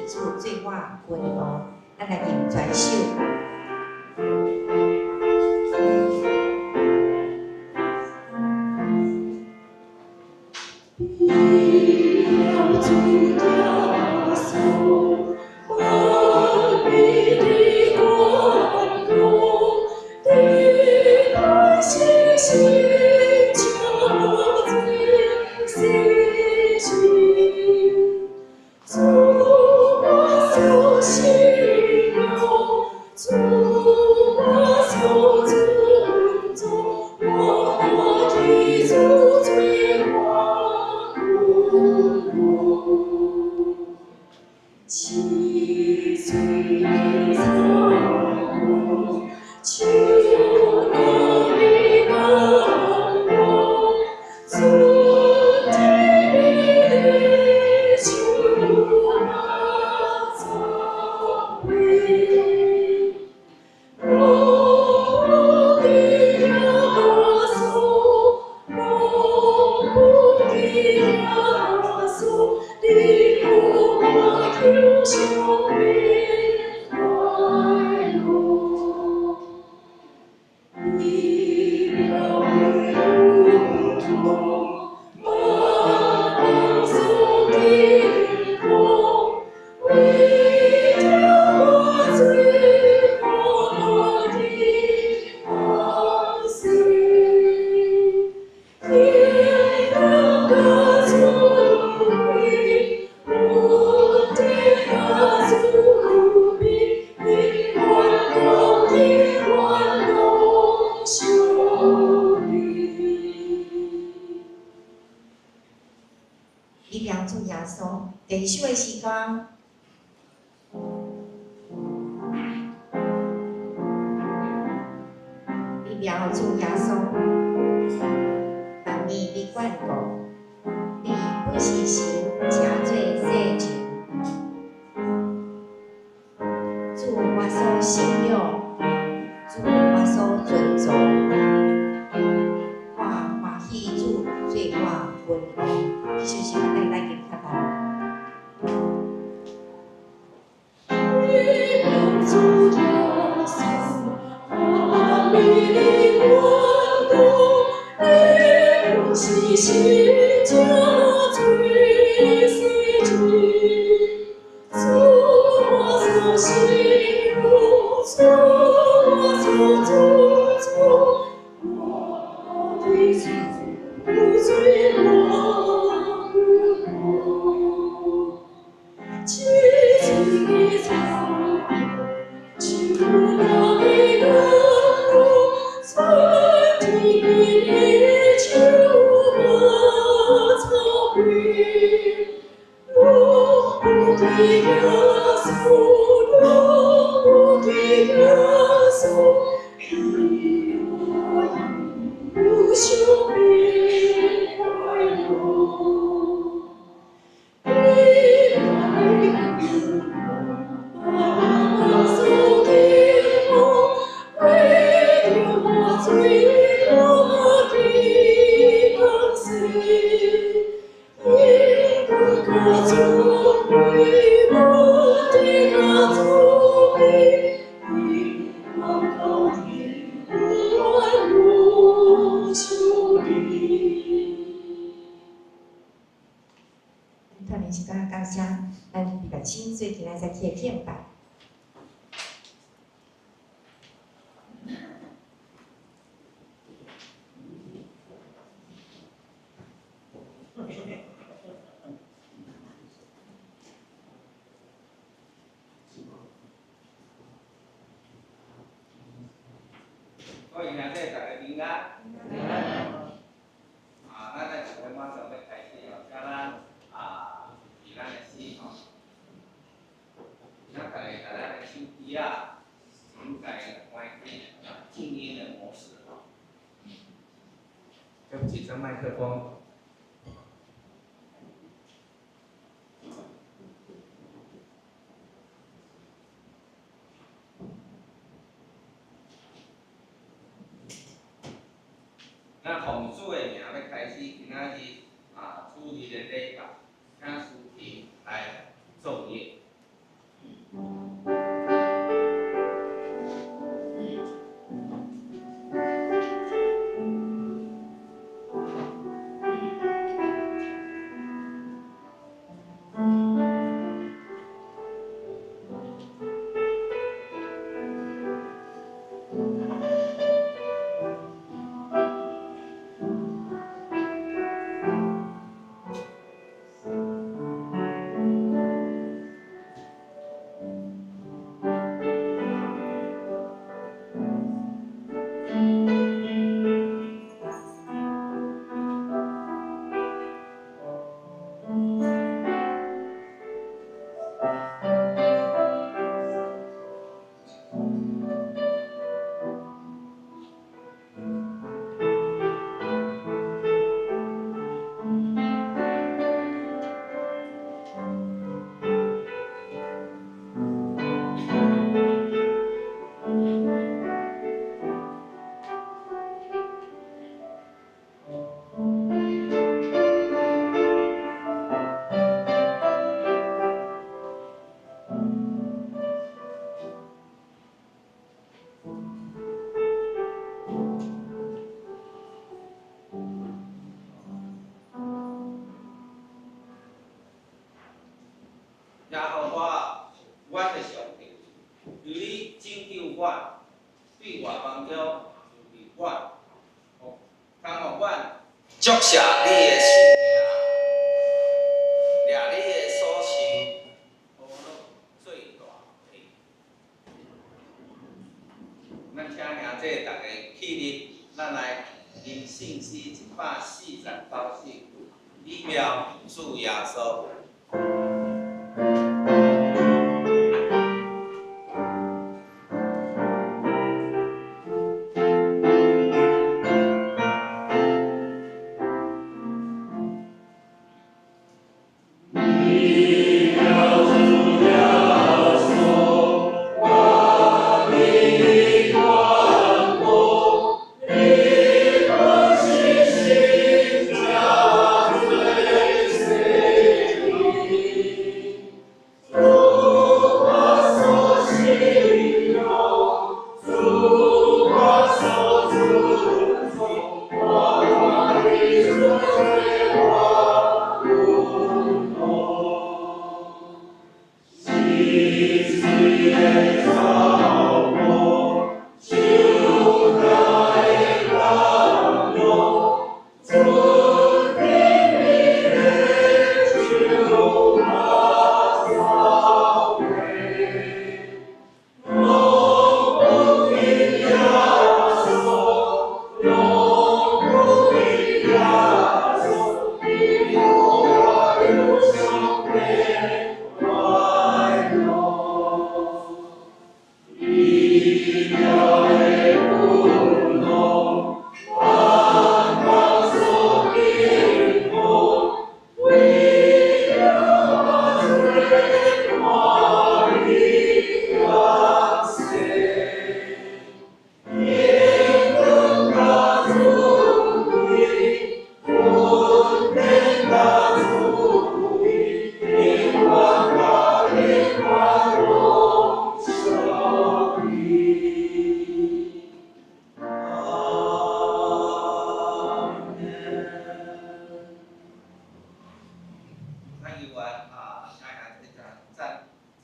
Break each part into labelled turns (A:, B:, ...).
A: 主做我君王。咱來吟全首。伊表主耶穌，第二首的詩歌。你表主耶穌，萬民的眷顧，你本是神，請做世人。主我所信仰，主我所尊崇，我歡喜主做我君王。這首詩歌咱來敬起來。團時間感謝咱禮拜親最近來才去敬拜。
B: 各位兄弟，大家平安。啊，咱來就馬上欲開始哦，請咱啊，是咱的詩吼。請大家共咱的手機啊，應該關開靜音的模式吼。對不起，這麥克風。咱奉主的名欲開始今仔日啊主日的禮拜，請司琴來奏樂。耶和華，阮的上帝，求你拯救阮，對外邦中慈悲阮，通予阮祝謝你的聖名，掠你的所受苦惱做大體。咱請兄弟逐家起立，咱來吟聖詩149首，美妙主耶穌。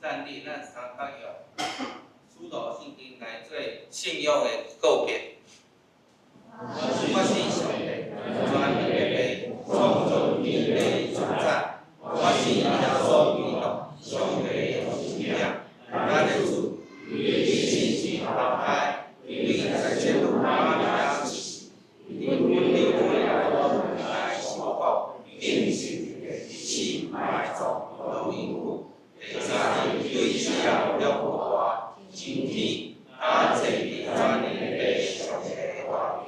B: 站立，咱三角用使徒信經來做信仰的告別。我信上帝，全能的父，創造天地的主宰。我信耶穌基督，上帝的獨生子，咱的主，伊聖子投胎，對在天父瑪利亞出世，佇本丟彼拉多來受苦，釘十字架，死埋葬，落陰府，第三日對死人中復活，升天，他坐佇全能的父上帝的大位，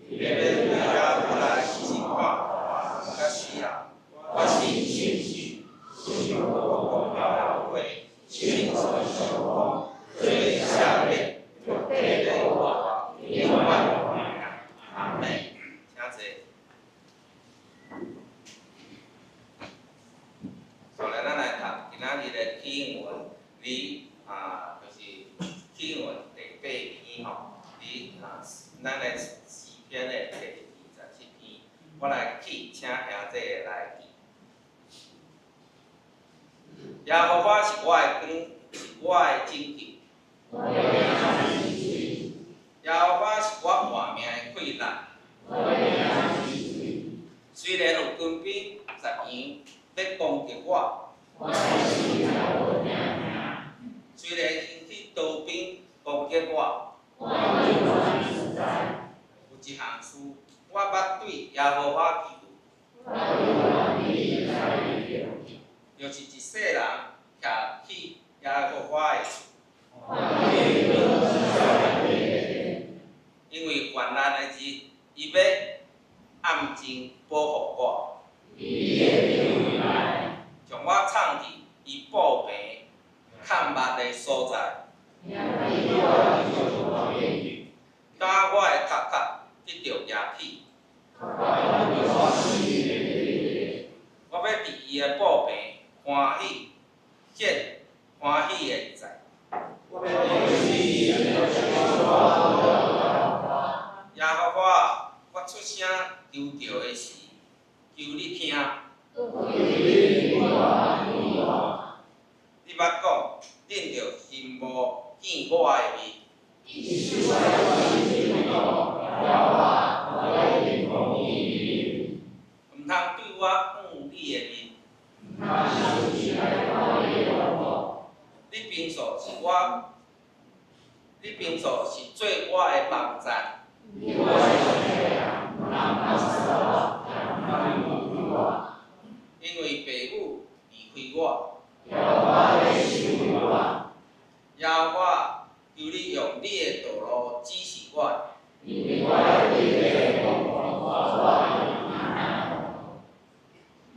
B: 欲對遐來審判活人佮死人。我信聖神，是公教會，聖徒相通，罪赦免，肉體復活，永遠活命。阿們。請坐。後來咱來讀今仔日的啟應文，佇啊，就是啟應文第八篇吼，佇啊，咱的詩篇的第27篇，我來去請兄弟來記。耶和華是我的光，是我的拯救。耶和華是我活命的氣力。雖然有軍兵十樣欲攻擊我，雖然興起刀兵攻擊我，有一項事我捌對耶和華祈求，就是一世人徛去耶和華的厝，因為患難的日，伊欲暗中保護我，將我藏佇伊布棚崁密的所在，當我的頭殼得著攑起，我欲佇伊的布棚歡喜，見歡喜的日。耶和華，我出聲求告的時，求你聽。捌講，恁著欣慕見我的面。毋通對我向你的面。你平素是我，你平素是做我的幫贊。因為父母離開我。耶和華，求你用你的道路指示我。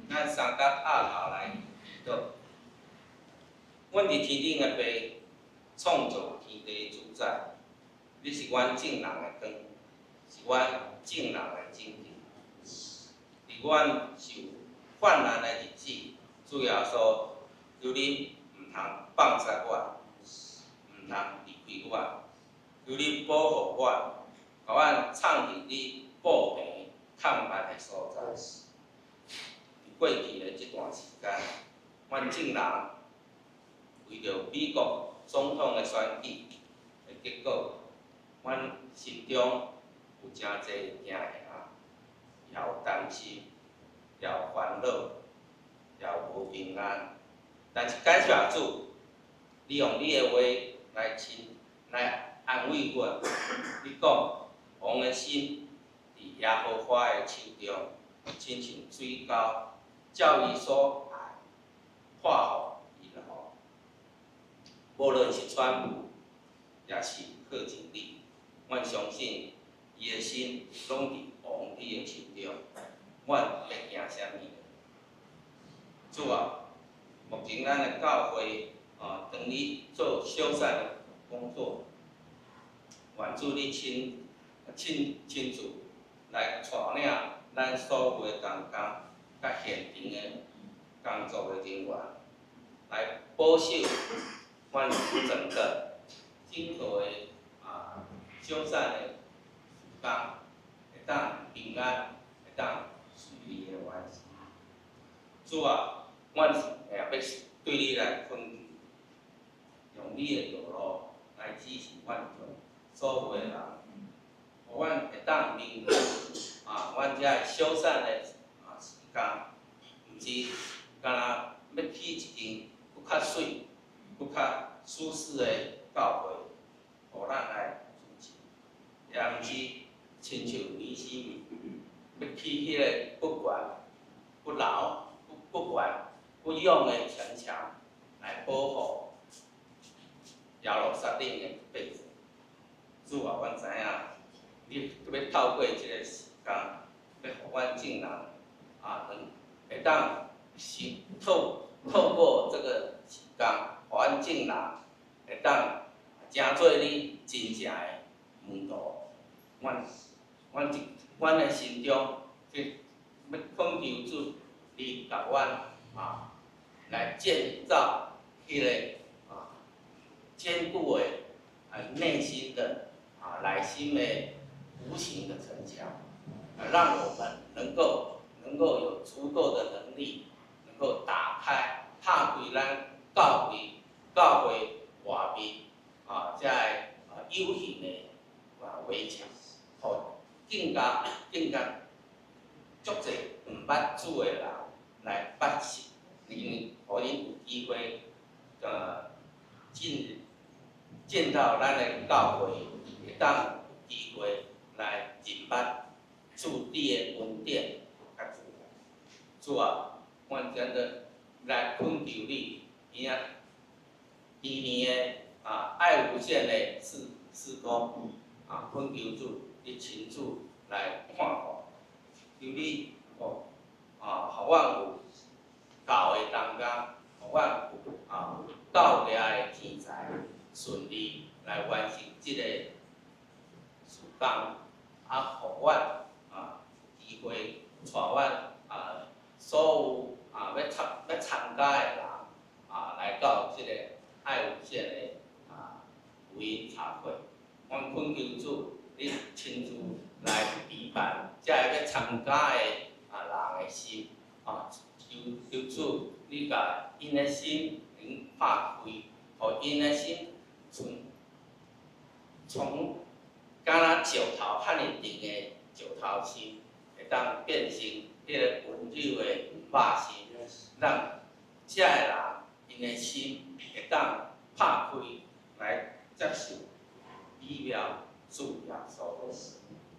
B: 咱三角壓頭來祈禱。阮佇天頂的父，創造天地的主宰，你是阮眾人的光，是阮眾人的拯救。佇阮受患難的日子，主耶穌，求你毋通放殺我，毋通離開我，求你保護我，予阮藏佇你布棚崁密的所在。佇過去的這段時間，阮眾人為著美國總統的選舉的結果，阮心中有誠濟驚嚇，也有擔心，也有煩惱，也有無平安。但是感謝主，你用你的話來親來安慰阮。你講，王的心佇耶和華的手中，親像水溝，照伊所愛，破予伊落。無論是川普，抑是賀錦麗，阮相信伊的心攏佇王你的手中，阮欲驚啥物呢？主啊，目前咱的教會啊，當你做修繕的工作，願主你親親親自來帶領咱所有的同工，佮現場的工作的人員，來保守阮整個整個的啊修繕的事工，會當平安，會當順利的完成。主啊，阮也欲對你來懇求，用你的道路來指示阮眾所有的人，予阮會當明白啊，阮遮的修繕的啊時間，毋是干焦欲起一間閣較媠、閣較舒適的教會，予咱來主持，也毋是親像尼希米欲起彼个不懸、不牢、不不懸、不用的城牆來保護耶路撒冷的百姓。主啊，阮知影，你欲透過這个時間，欲予阮眾人啊，能會當是透透過這個時間，予阮眾人會當成做你真正的門徒。阮阮這阮的心中，去欲懇求主，你共阮啊來建造彼個啊堅固的啊內心的啊內心的無形的城牆，啊，讓我們能夠有足夠的能力，能夠打開拍開咱教會教會外面啊，這个啊有形的啊圍牆，予更加更加足濟毋捌主的人來捌識，因為予𪜶有機會進進到咱的教會，會當有機會來認捌主你的恩典佮慈愛。主啊，阮真的來懇求你，今仔今年的啊愛無限的事事工啊，懇求主你親自來看顧，求你哦啊，予阮有夠的同工，予阮有啊夠額的錢財，順利來完成這个事工，啊，予阮啊有機會帶阮啊所有啊欲參欲參加的人啊來到這個愛無限的啊福音茶會。阮懇求主，你親自來置辦遮个欲參加的啊人的心，啊，求求主，你共𪜶的心會靈拍開，予𪜶的心存從敢若石頭遐爾硬的石頭心，會當變成彼个溫柔的肉心，讓遮的人𪜶的心會當拍開來接受美妙主耶穌。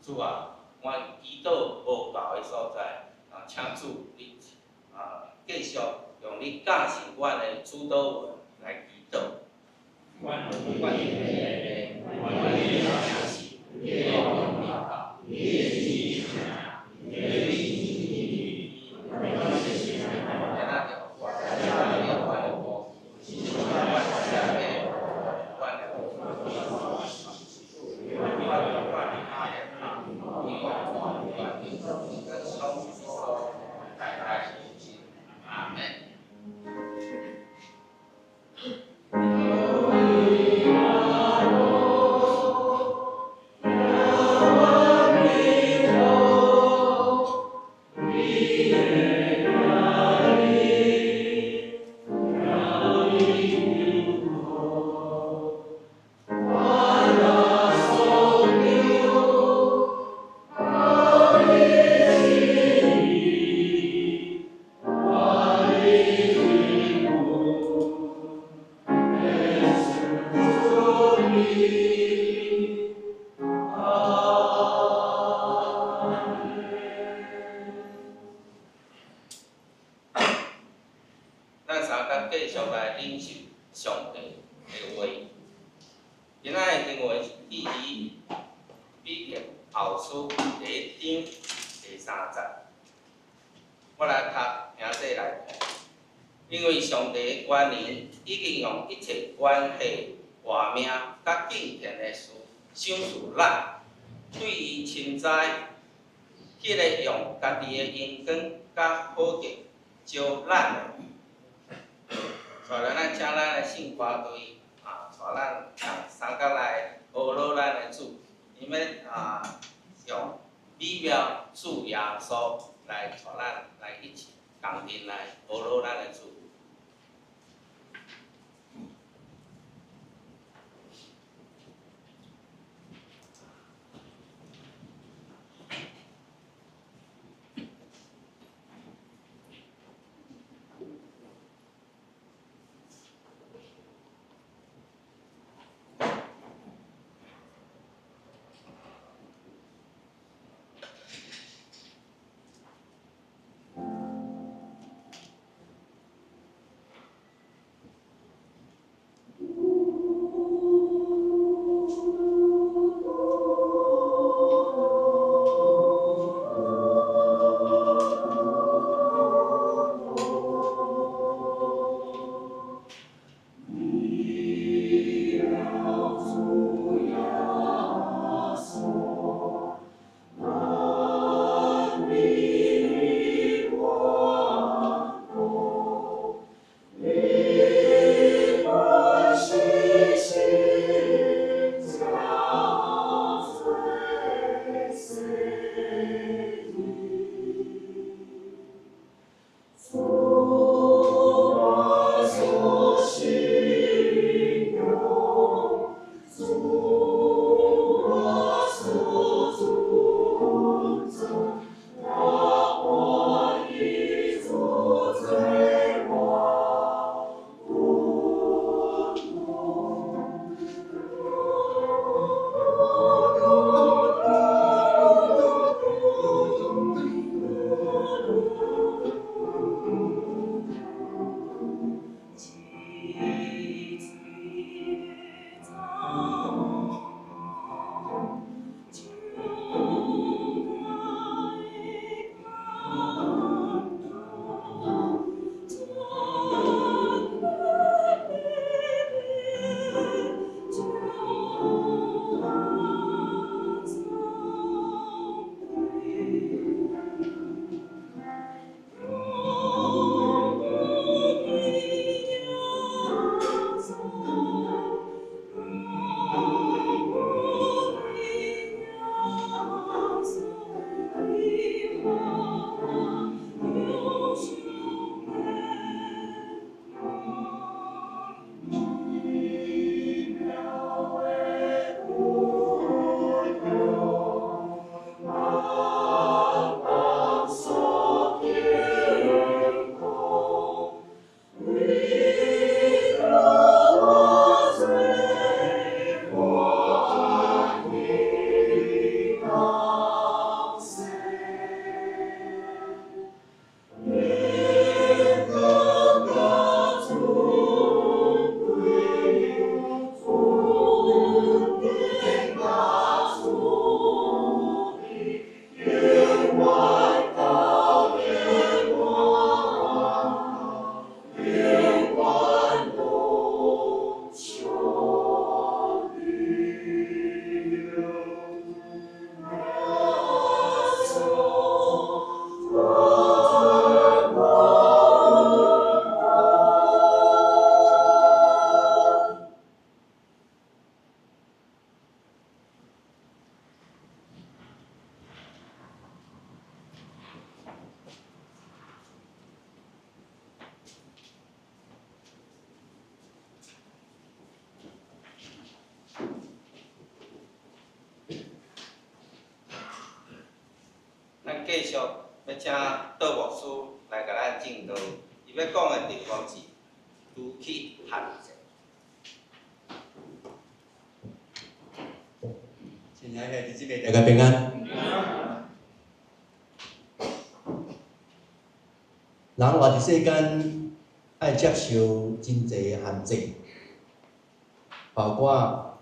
B: 主啊，我祈禱無夠的所在，啊，請主你啊繼續用你教示阮的主禱文來祈禱。願你的名是你的國到，你的旨意行，你的阿門。咱三甲繼續來領受上帝的話。今仔的經文是記佇彼得後書第一章第三節。我來讀兄弟來看，因為上帝的權能已經用一切關係活命佮敬虔的事賞賜咱，對伊深知，彼个用家己的榮光佮好格召咱的。帶來咱請咱的聖歌隊啊，帶咱共三角來呵咾咱的主，𪜶欲啊用美妙主耶穌來帶咱來一起仝陣來呵咾咱的主。咱繼續欲請杜牧師來共咱證道，伊欲講的題目是除去限制。
C: 親愛的弟兄姊妹，大家平安。人活佇世間，愛接受真濟限制，包括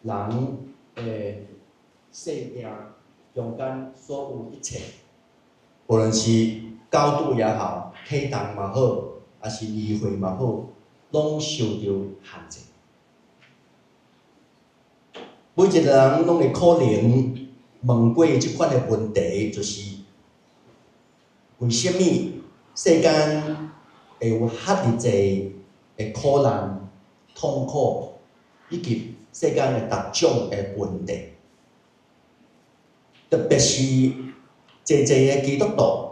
C: 人的生命中間所有一切，無論是高度也好，體重嘛好，抑是年歲嘛好，攏受著限制。每一個人攏會可能問過這款的問題，就是為啥物世間會有遐爾濟的苦難、痛苦，以及世間的各種的問題？特別是濟濟的基督徒，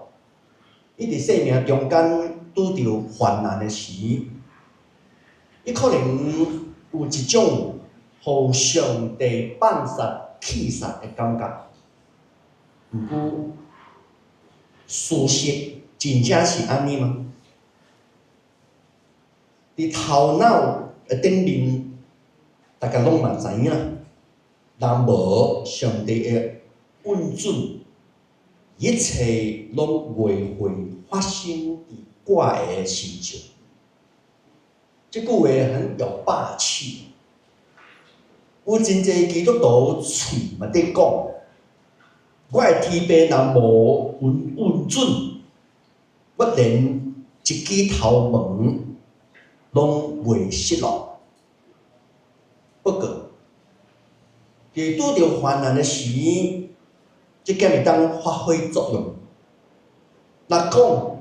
C: 伊佇生命中間拄著患難的時，伊可能有一種予上帝放殺、棄殺的感覺。毋過，事實真正是按呢嗎？佇頭腦的頂面，大家攏嘛知影，若無上帝的允准，一切攏袂會發生佇我的身上。這句話很有霸氣。有真濟基督徒喙嘛佇講，我的天父若無允准，我連一支頭毛攏袂失落。不過，佇拄著患難的時，這敢會當發揮作用？若講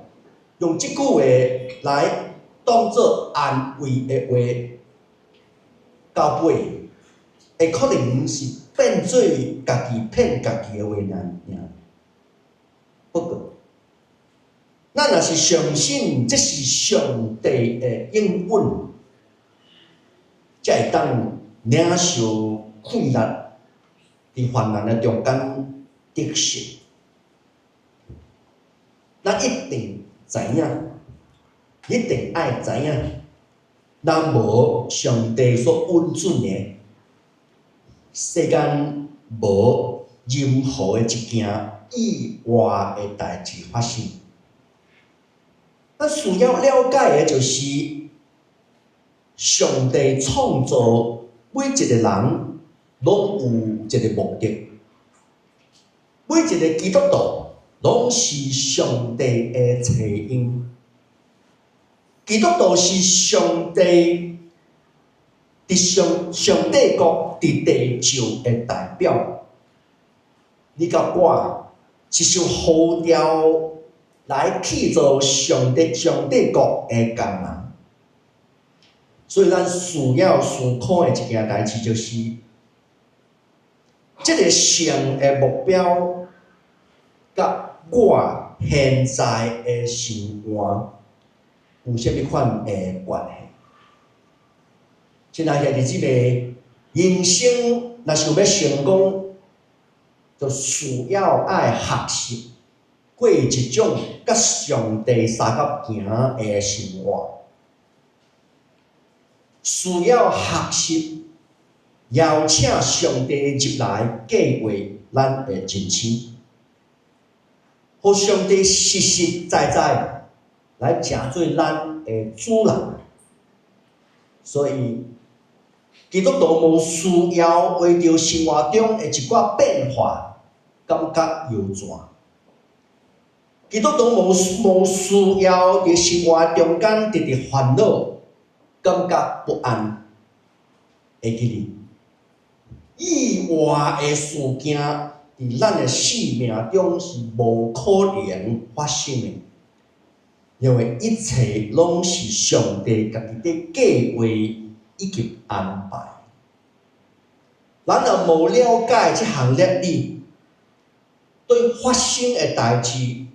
C: 用這句話來當做安慰的話，到尾會可能是變做家己騙家己的話爾爾。不過，咱若是相信這是上帝的應允，才會當領受氣力，佇患難的中間得勝。咱一定知影，一定愛知影，若無上帝所允准的，世間無任何的一件意外的代誌發生。咱需要了解的就是，上帝創造每一個人，攏有一個目的。每一個基督徒，攏是上帝的冊用。基督徒是上帝佇上上帝國佇地上的代表。你佮我是受呼召來去做上帝上帝國的工人。所以咱需要思考的一件代誌就是，這个聖的目標，佮我現在的生活有啥物款的關係？親愛兄弟姊妹，人生若想欲成功，就需要愛學習過一種佮上帝相佮行的生活，需要學習邀請上帝入來計劃咱的人生，予上帝實實在在來成做咱的主人。所以，基督徒無需要為著生活中的一寡變化感覺搖轉。基督徒無需要佇生活中間直直煩惱，感覺不安。會記得，意外的事件佇咱的生命中是無可能發生的，因為一切攏是上帝家己佇計劃以及安排。咱若無了解這項哲理，對發生的代誌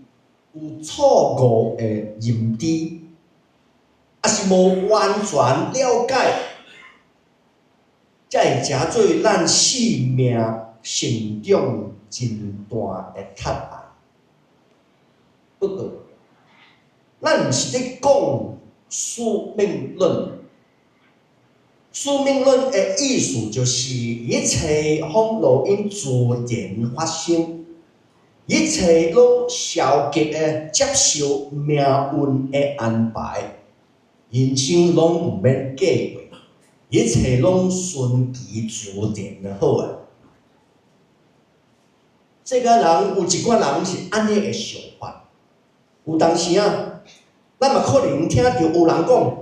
C: 有錯誤的認知，抑是無完全了解，才會成做咱生命成長真大的窒礙。不過，咱毋是咧講宿命論。宿命論的意思就是一切攏路因自然發生，一切攏消極的接受命運的安排，人生攏毋免計劃，一切攏順其自然就好啊。世間人有一寡人是按呢的想法，有當時啊，咱嘛可能聽著有人講，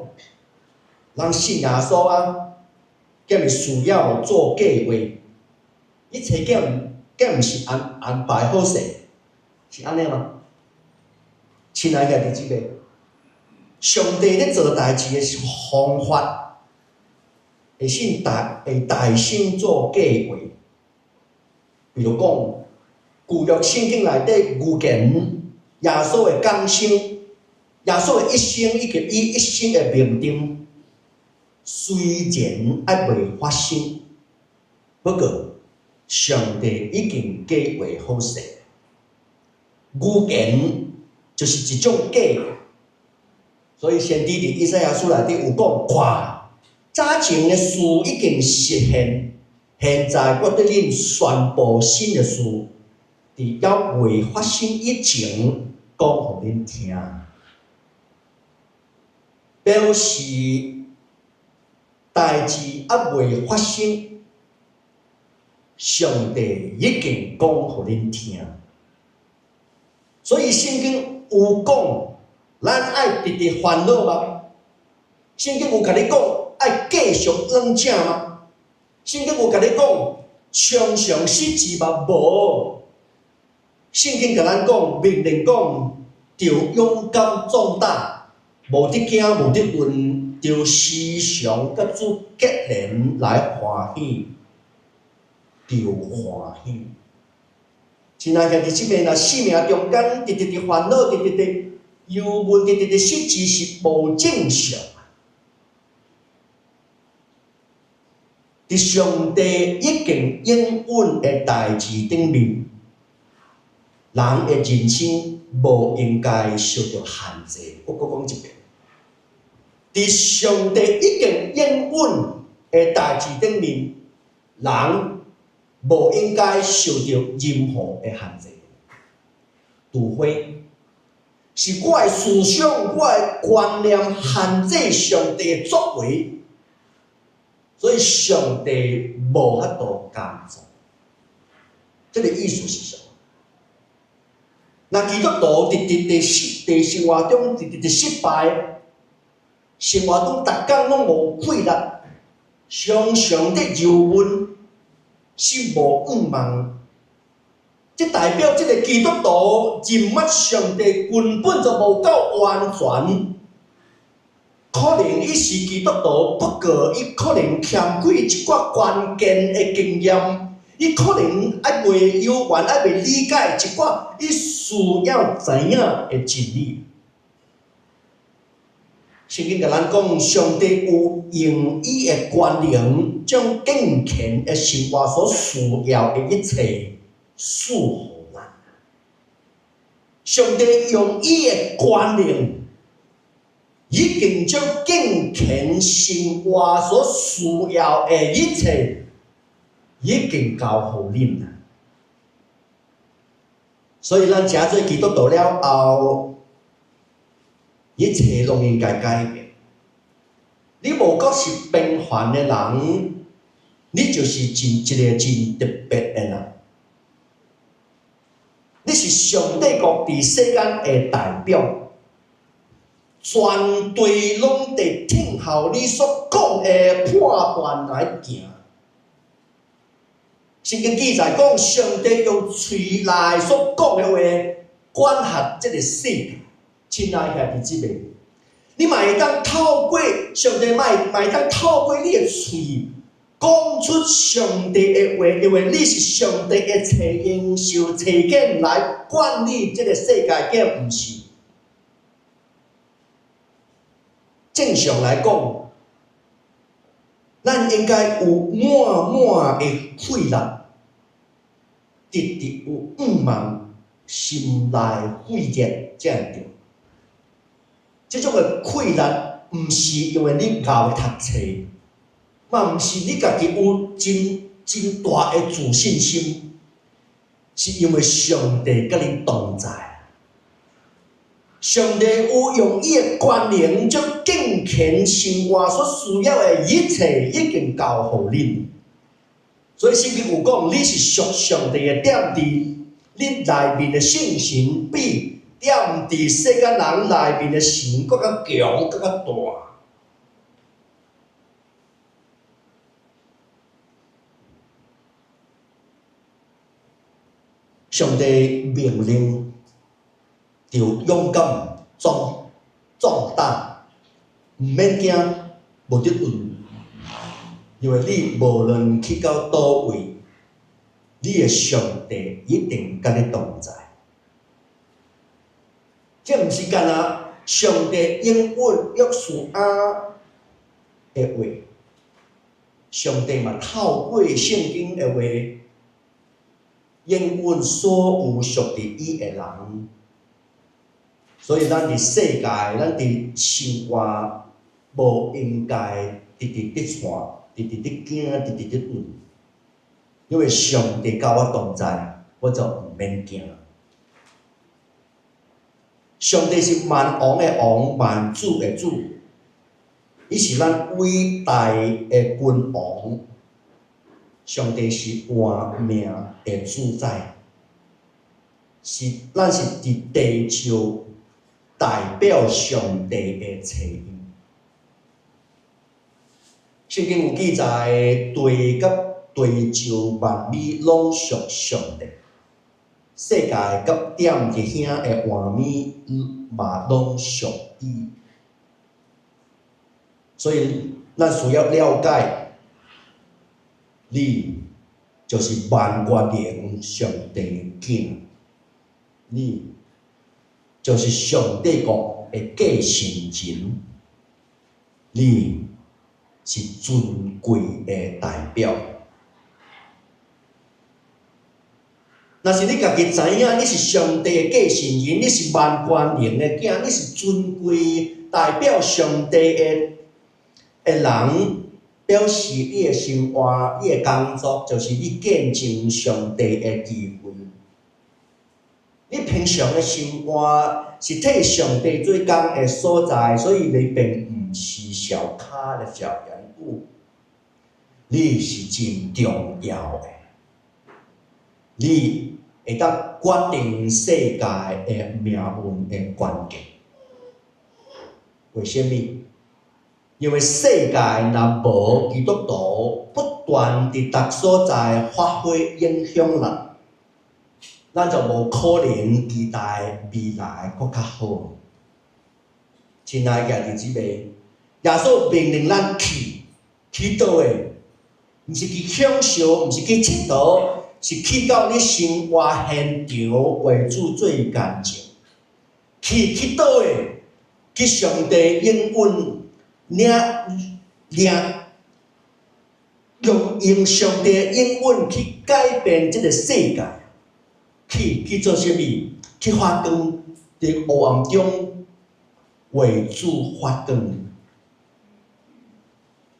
C: 人信耶穌啊，敢會需要做計劃？一切敢毋是安排好勢？是按呢嗎？親愛的弟兄姊妹，上帝咧做代誌的方法，會先做計劃。比如講，舊約聖經內底預言耶穌的降生，耶穌的一生以及伊一生的命定，雖然猶未發生，不過上帝已經計劃好勢。預言就是一種計劃，所以先知佇以賽亞書內底有講，看，早前的事已經實現，現在我對恁宣布新的事，佇猶未發生以前，講予恁聽，表示代誌猶未發生，上帝已經講予恁聽。所以聖經有講，咱愛直直煩惱嗎？聖經有共你講愛繼續忍者嗎？聖經有共你講常常失志嗎？無。聖經共咱講，命令講，著勇敢壯膽，無得驚，無得恨，著時常佮主結連來歡喜，著歡喜。親愛兄弟姊妹，若生命中間直直佇煩惱，直直佇憂悶，直直佇失志是無正常。佇上帝已經應允的代誌頂面，人的人生無應該受著限制。我閣講一遍，佇上帝已經應允的代誌頂面，人無應該受著任何的限制，除非是我的思想、我的觀念限制上帝的作為，所以上帝無法度甘做。這个意思是啥？若基督徒直直佇生活中直直佇失敗，生活中逐工攏無氣力，常常佇憂悶。是無願望，這代表這个基督徒認捌上帝根本就無夠完全。可能伊是基督徒，不過伊可能欠缺一寡關鍵的經驗，伊可能猶未有緣，猶未理解一寡伊需要知影的真理。聖經共咱講，上帝有用伊的權能，將敬虔的生活所需要的一切賜予咱。上帝用伊的權能，已經將敬虔生活所需要的一切，已經交予恁啦。所以咱成做基督徒了後，一切攏應該改變。你無閣是平凡的人，你就是真一个真特別的人。你是上帝國佇世間的代表，全地攏佇聽候你所講的判斷來行。聖經記載講，上帝用喙內所講的話管轄這个世界。親愛兄弟姊妹，你嘛會當透過上帝，嘛會當透過你的喙講出上帝的話，因為你是上帝的差用，受差遣來管理這个世界，敢毋是？正常來講，咱應該有滿滿的氣力，直直有向望，心內火熱。才會對。這種的氣力，毋是因為你𠢕讀冊，嘛毋是你家己有真真大的自信心，是因為上帝佮你同在。上帝有用伊的權能，將敬虔生活所需要的一切已經交予恁。所以聖經有講，你是屬上帝的踮佇你內面的聖神，比踮佇世間人內面的神閣較強、閣較大。上帝命令，著勇敢、壯壯膽，毋免驚，無得畏，因為你無論去到佗位，你的上帝一定佮你同在。這毋是干焦上帝應允約書亞的話，上帝嘛透過聖經的話，應允所有屬佇伊的人。所以咱佇世界，咱佇生活，無應該直直佇掣，直直佇驚，直直佇畏。因為上帝佮我同在，我就毋免驚。上帝是萬王的王，萬主的主，伊是咱偉大的君王。上帝是活命的主宰，是咱是佇地上代表上帝的冊印。聖經有記載，地佮地上萬物攏屬上帝，世界佮踮佇遐的活物嘛攏屬伊。所以，咱需要了解，你就是萬國能上帝的囝，你就是上帝國的繼承人，你是尊貴的代表。若是你家己知影，你是上帝的繼承人，你是萬權能的囝，你是尊貴代表上帝的的人，表示你的生活、你的工作，就是你見證上帝的機會。你平常的生活是替上帝做工的所在，所以你並毋是小咖的小人物，你是真重要的。你會當決定世界的命運的關鍵。為啥物？因為世界若無基督徒不斷佇逐所在發揮影響力，咱就無可能期待未來閣較好。親愛的兄弟姊妹，耶穌命令咱去，去佗位？毋是去享受，毋是去𨑨迌，是去到你生活現場為主做見證。去去佗位？去上帝應允，領領用用上帝應允去改變這个世界。去去做啥物？去發光，佇黑暗中為主發光。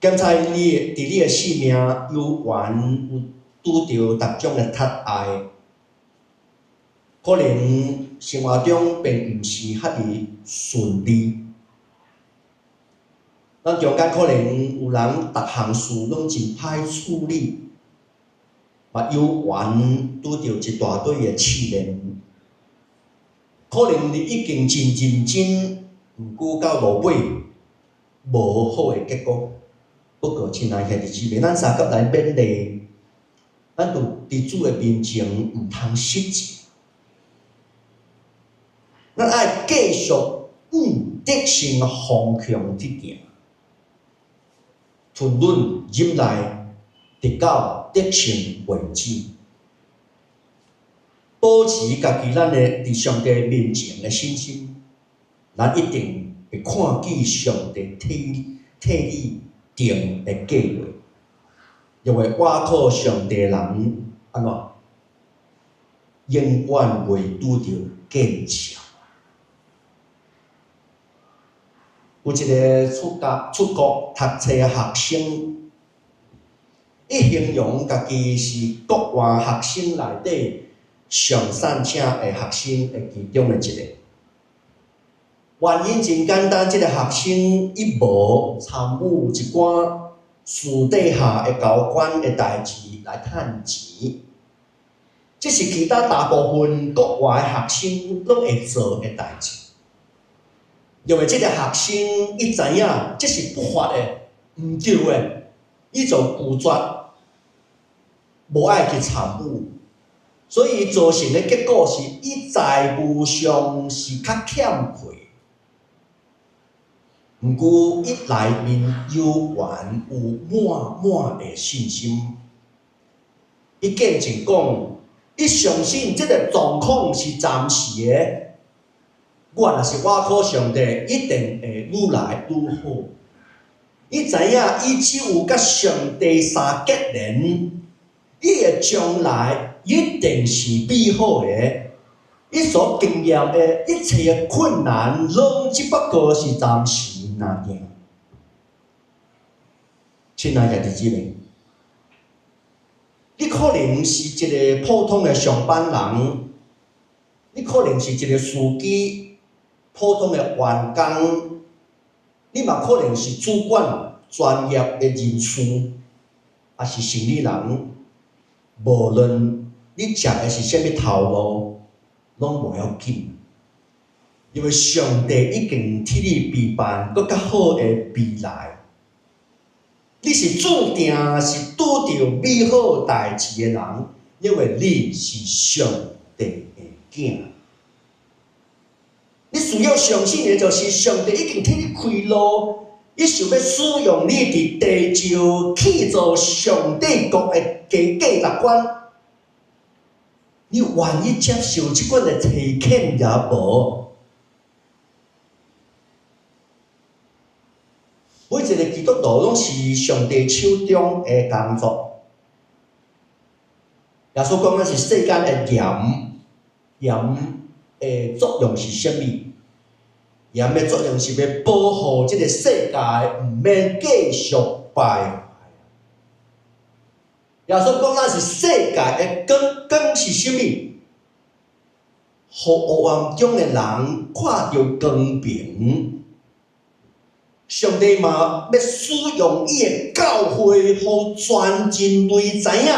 C: 檢查你佇你的生命有緣有拄著逐種的窒礙，可能生活中並毋是遐爾順利。咱中間可能有人逐項事攏真歹處理，嘛有緣拄著一大堆的試煉，可能你已經真認真，毋過到落尾無好的結果。不過，親愛兄弟姊妹，咱相佮來勉勵，咱佇佇主的面前毋通失志，咱愛繼續往得勝的方向去行，吞忍忍耐，直到得勝為止。保持家己咱的佇上帝面前的信心，咱一定會看見上帝替替你定的計劃，因為倚靠上帝的人按怎，永遠袂拄著見笑。有一个出國讀冊的學生，伊形容家己是國外學生內底上善請的學生的其中的一個。原因真簡單，這個學生伊無參與一寡私底下的高官的代誌來趁錢，這是其他大部分國外學生攏會做的代誌。因為這個學生伊知影這是不法的、毋對的，伊就拒絕，無愛去參與，所以造成的結果是，伊財務上是較欠虧。毋過伊內面猶原有滿滿的信心。伊見證講，伊相信這個狀況是暫時的。我若是倚靠上帝，一定會愈來愈好。伊知影，伊只有佮上帝相結連，伊的將來一定是美好的。伊所經驗的一切的困難，攏只不過是暫時爾。親愛的弟兄姊妹，你可能是一個普通的上班人，你可能是一個司機。普通的員工，你嘛可能是主管、專業的人士，抑是生理人。無論你食的是啥物頭路，攏無要緊，因為上帝已經替你備辦閣較好的未來。你是注定是拄著美好代誌的人，因為你是上帝的囝。你需要相信的，就是上帝已經替你開路，伊想欲使用你佇地上去做上帝國的價值觀。你願意接受這款的差遣抑無？每一個基督徒攏是上帝手中的工作。耶穌講，咱是世間的鹽，鹽的作用是啥物？鹽的作用是欲保護這个世界，毋免繼續敗壞。耶穌講，咱是世界的光，光是啥物？予黑暗中的人看著光明。上帝嘛欲使用伊的教會，予全人類知影，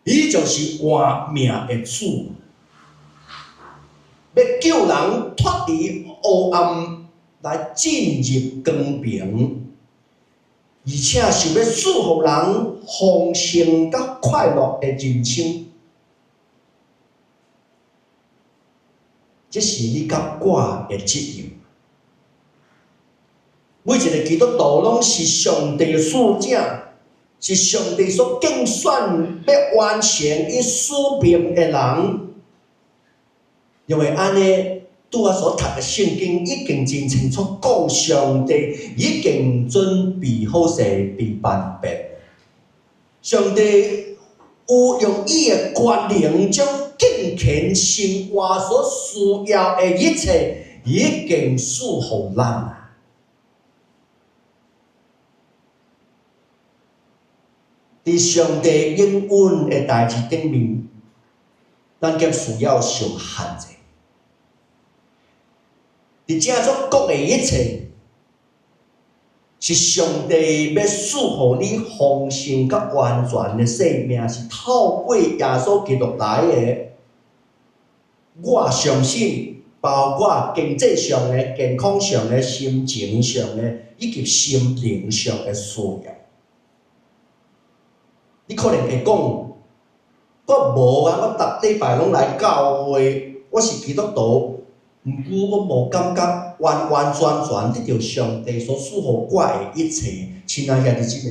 C: 伊就是活命的主。欲救人脫離黑暗，來進入光明，而且想欲賜予人豐盛佮快樂的人生。這是你佮我的責任。每一個基督徒攏是上帝的使者，是上帝所揀選欲完成伊使命的人。因為按呢，拄仔所讀的聖經已經真清楚講，上帝已經準備好勢備辦畢。上帝有用伊的權能，將敬虔生活所需要的一切，已經賜予咱啊。佇上帝應允的代誌頂面，咱敢需要受限制？佇這所講的一切，是上帝欲賜予你豐盛佮完全的生命，是透過耶穌基督來的。我相信，包括經濟上的、健康上的、心情上的，以及心靈上的需要。你可能會講，我無啊，我逐禮拜攏來教會，我是基督徒，毋過我無感覺完完全全得著上帝所賜予我的一切。親愛兄弟姊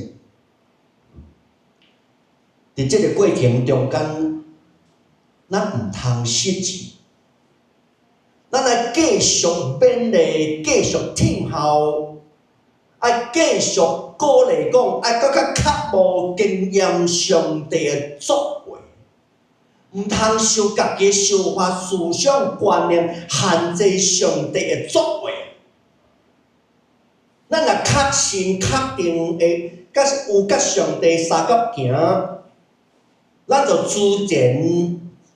C: 妹，佇這個過程中間，咱毋通失志，咱愛繼續勉勵，繼續聽候，愛繼續鼓勵講，愛閣較渴慕經驗上帝的作為，毋通受家己的想法、思想、觀念限制上帝的作為。確信、確定會佮有佮上帝相佮行，咱就自然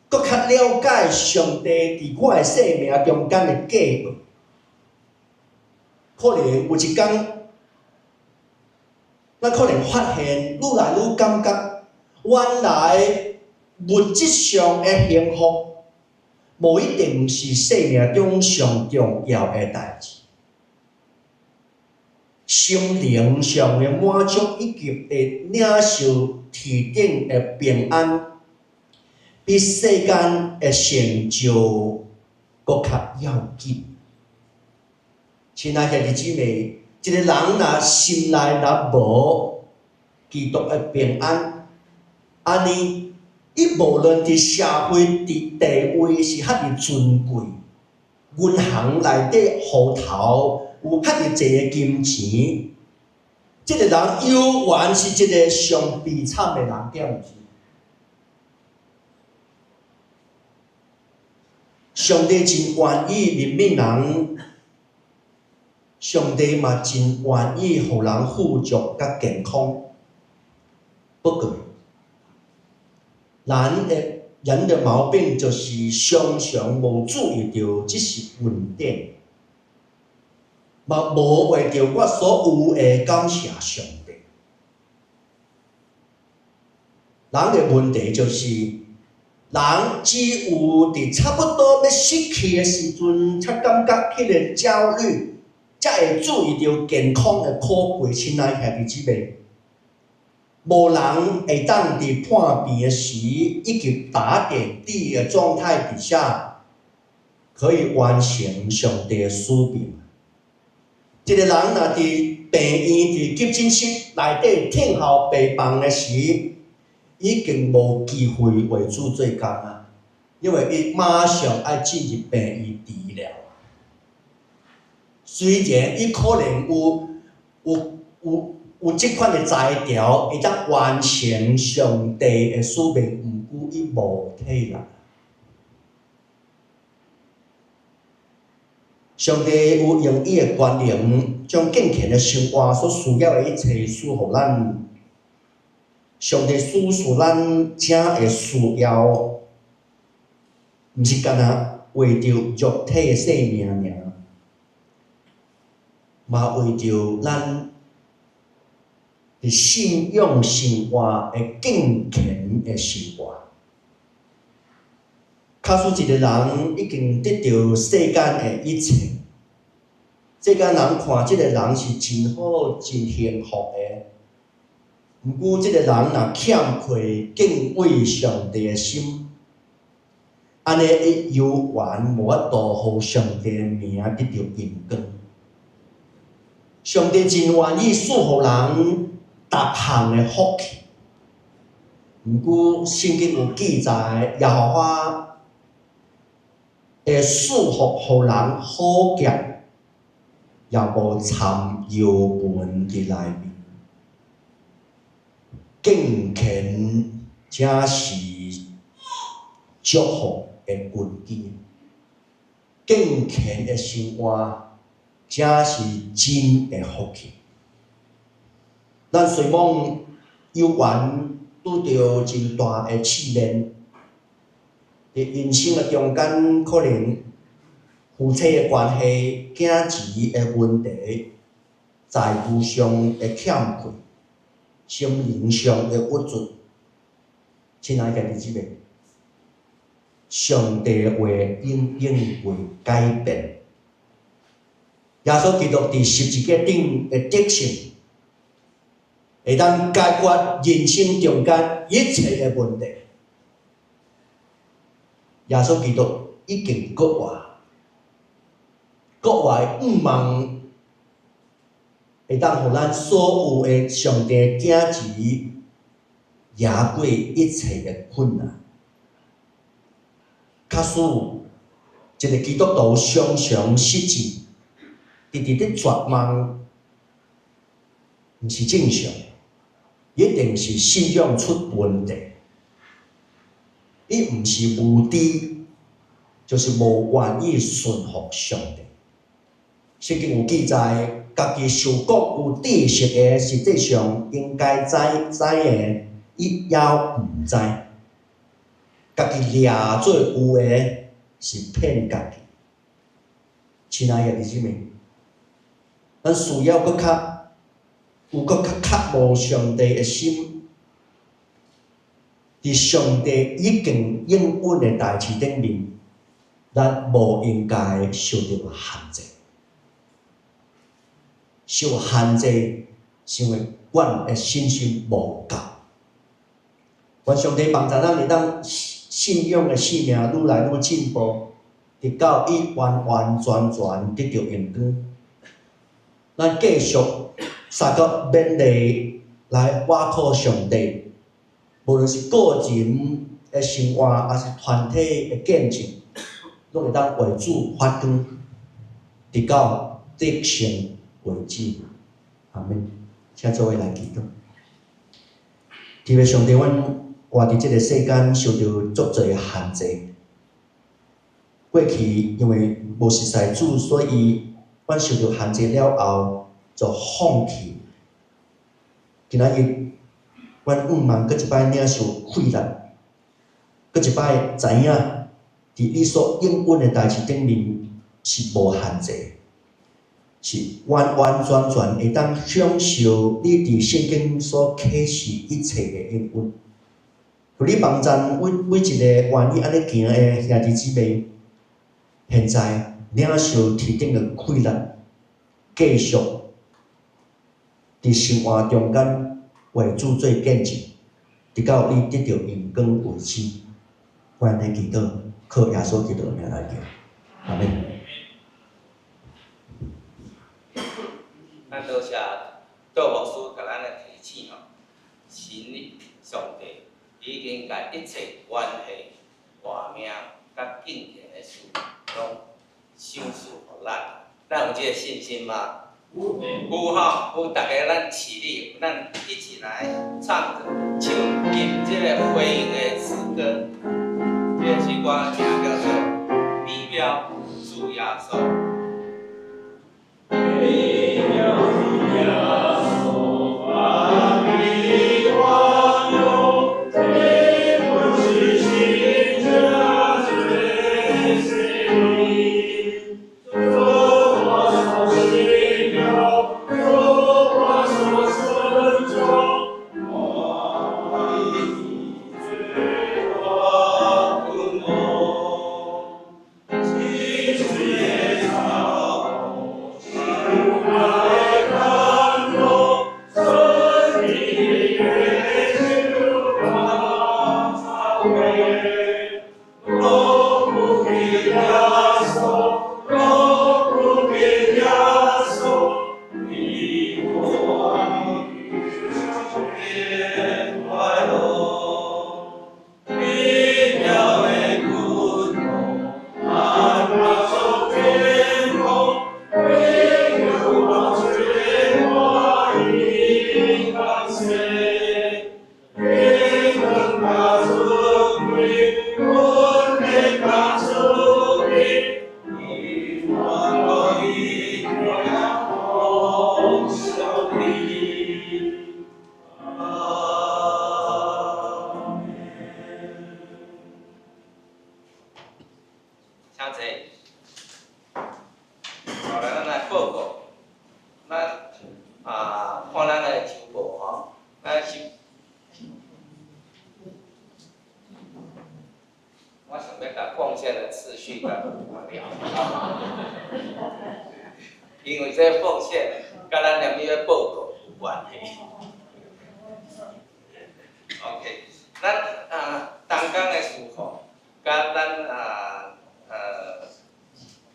C: 閣較了解上帝佇我的生命中間的計畫。可能有一工，咱可能發現愈來愈感覺，原來物質上的幸福，無一定是生命中上重要的代誌。心靈上的滿足以及會領受天頂的平安，比世間的成就閣較要緊。親愛兄弟姊妹，一個人若心內若無基督的平安，按呢，伊無論佇社會佇地位是遐爾尊貴，銀行內底戶頭有遐爾濟的金錢，這個人猶原是一個上悲慘的人，對毋是？上帝真願意憐憫人，上帝嘛真願意予人富足佮健康。不過，人的毛病就是常常無注意著這是恩典，嘛無為著我所有的感謝上帝。人的問題就是，人只有佇差不多欲失去的時陣，才感覺彼个焦慮，才會注意著健康的可貴。親愛兄弟姊妹，無人會當佇破病的時，以及打點滴的狀態底下，可以完成上帝的使命。一個人若佇病院、佇急診室內底等候病房的時，已經無機會為主做工啊，因為伊馬上愛進入病院治療。雖然伊可能有這款的才調，會當完成上帝的使命，毋過伊無體力。上帝有用伊的權能，將敬虔的生活所需要的一切賜予咱。上帝賜予咱這的需要，毋是干焦為著肉體的性命爾，嘛為著咱佇信仰生活的敬虔的生活。假使一個人已經得著世間的一切，世間人看這個人是真好、真幸福的。毋過，這個人若欠缺敬畏上帝的心，按呢伊猶原無法度予上帝的名得著榮光。上帝真願意賜予人逐項的福氣，毋過聖經有記載，耶和華會賜福予人好價，也無摻油文佇內面。敬虔才是祝福的根基，敬虔的生活才是真的福氣。咱雖罔猶原拄著真大的試煉，佇人生的中間，可能夫妻的關係、囝兒的問題、財務上的欠缺、心靈上的鬱卒，親愛兄弟姊妹，上帝的話永遠袂改變。耶穌基督佇十字架頂的得勝，會當解決人生中間一切的問題。耶穌基督已經復活，復活的向望會當予咱所有的上帝囝兒贏過一切的困難。假使一個基督徒常常失志，直直咧絕望，毋是正常，一定是信仰出問題。伊毋是無知，就是無願意順服上帝。聖經有記載，家己想講有知識的，實際上應該知知的，伊猶毋知。家己掠做有的，是騙家己。親愛的弟兄姊妹，咱需要閣較有閣較渴慕上帝的心，佇上帝已經應允的代誌頂面，咱無應該受著限制。受限制是因為阮的信心無夠。願上帝幫助咱會當信仰的生命愈來愈進步，直到伊完完全全得著榮光。咱繼續相佮勉勵來倚靠上帝，無論是個人的生活，抑是團體的見證，攏會當為主發光，直到得勝為止。阿們，請做伙來祈禱。天父上帝，阮活佇這个世間，受著足濟限制。過去因為無熟似主，所以阮受著限制了後就放棄。今仔日，阮向望閣一擺領受氣力，閣一擺知影，佇你所應允的代誌頂面是無限制，是完完全全會當享受你佇聖經所啟示一切的應允。求你幫贊每每一个願意按呢行的兄弟姊妹，現在領受天頂的氣力，繼續佇生活中間為主做見證，直到你得著榮光為止。阮的祈禱，靠耶穌基督的名來求，阿們。
B: 咱多謝杜牧師共咱來提醒吼，神上帝已經共一切關係、活命佮敬虔的事，攏賞賜予咱。咱有這个信心嗎？有，有吼，有，逐家咱起立，咱一起來唱唱進這个回應的詩歌。這个詩歌名叫做《美妙主耶穌》。
D: 美妙主耶穌，萬民光榮，天父是信者最聖靈，做我所信仰，做我所尊重，我最大君王，清水的草，樹海甘露，生命的源泉芳草葦，攏不給耶穌，攏不給耶穌，你我變快樂，美妙的君王，萬國所天空，榮耀全華應感謝，天光加尊貴，恩典加慈悲，你萬國一同效力。阿們。
B: 請坐。後來咱來報告，咱啊看咱的週報吼，咱是，我想欲共奉獻的次序共聊，因為這奉獻佮咱連欲報告有關係。OK，咱啊同工的事奉，佮咱啊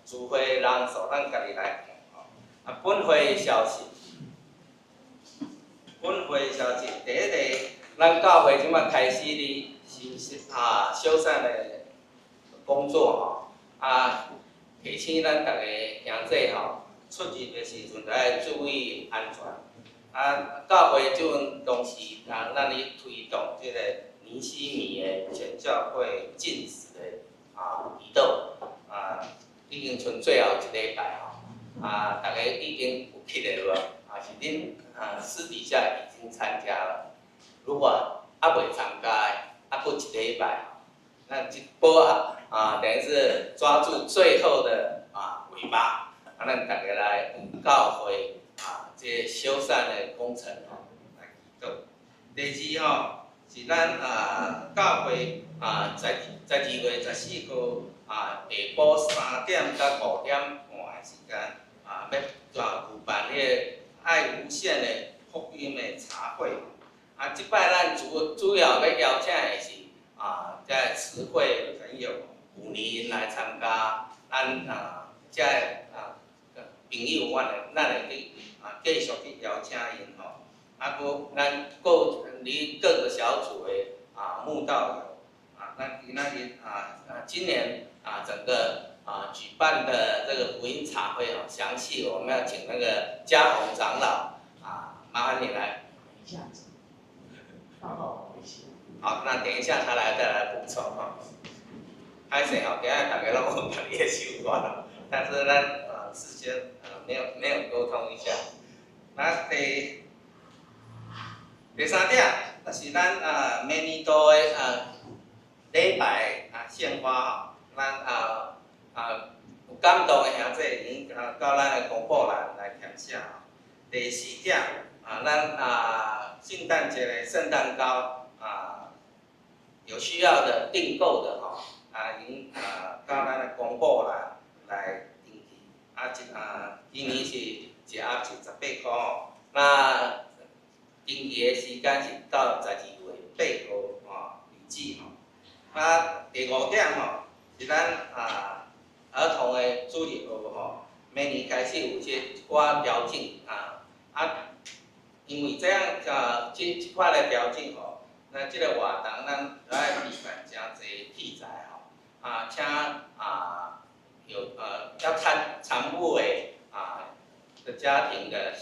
B: 聚會人數，咱家己來看吼。啊，本會消息，本會消息，第一個，咱教會這擺開始咧修啊修繕的工作吼，啊，提醒咱逐个兄弟吼，出入的時陣著愛注意安全。啊，教會這陣同時啊，咱咧推動這个尼希米的全教會禁食的啊祈禱，啊，已經剩最後一禮拜吼，啊，逐家已經有去了無？啊，是恁啊私底下已經參加了。如果猶未參加的，猶閣一禮拜，咱這波啊，等於是抓住最後的尾巴，啊，咱逐家來為教會啊，這個修繕的工程吼來祈禱。第二吼，是咱教會12月14號下晡3點到5點半的時間，欲舉辦彼个愛無限的福音的茶會。啊，這擺咱主要欲邀請的是這个慈惠朋友舊年𪜶來參加，咱這个朋友，咱會去繼續去邀請𪜶吼。啊，閣咱各離各個小組的慕道友，咱今仔日今年整個舉辦的這個福音茶會哦，詳細我們要請那個嘉宏長老，麻煩你來。
C: 一下子，報告一下。
B: 好，那等一下他來再來補充哈。歹勢吼，今仔逐家攏有家己的想法，但是咱事先沒有溝通一下。那第三點，就是咱每年度的禮拜獻花吼，咱有感動的兄弟已經到咱的公布欄來填寫吼。第四點，咱聖誕節的聖誕糕，有需要的訂購的吼，已經到咱的公布欄來登記。今年是一盒是18塊吼，那登記的時間是到12月8號吼為止吼。啊，第五點吼，是咱兒童的主日學吼，明年開始有這一寡調整，因為這樣這款的調整吼，那這個活動咱愛備辦誠濟器材吼，請有要參與的的家庭的，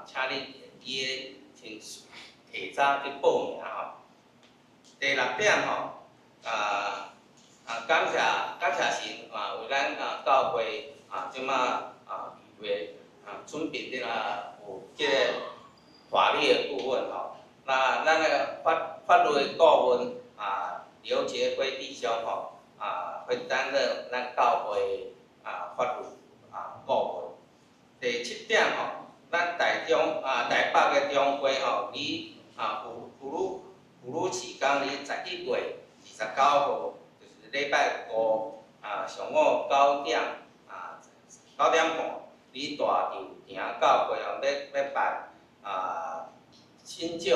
B: 請你伊的先提早去報名吼。第六點吼，感謝神，為咱教會這馬預備準備的啦，有這個法律的顧問吼。那咱的法律的顧問劉杰輝弟兄吼，會擔任咱教會法律顧問。第七點吼，咱台中台北的中會吼，佇普魯市港佇11月29號，就是禮拜五上午9點半，佇大稻埕教會哦，欲辦新舊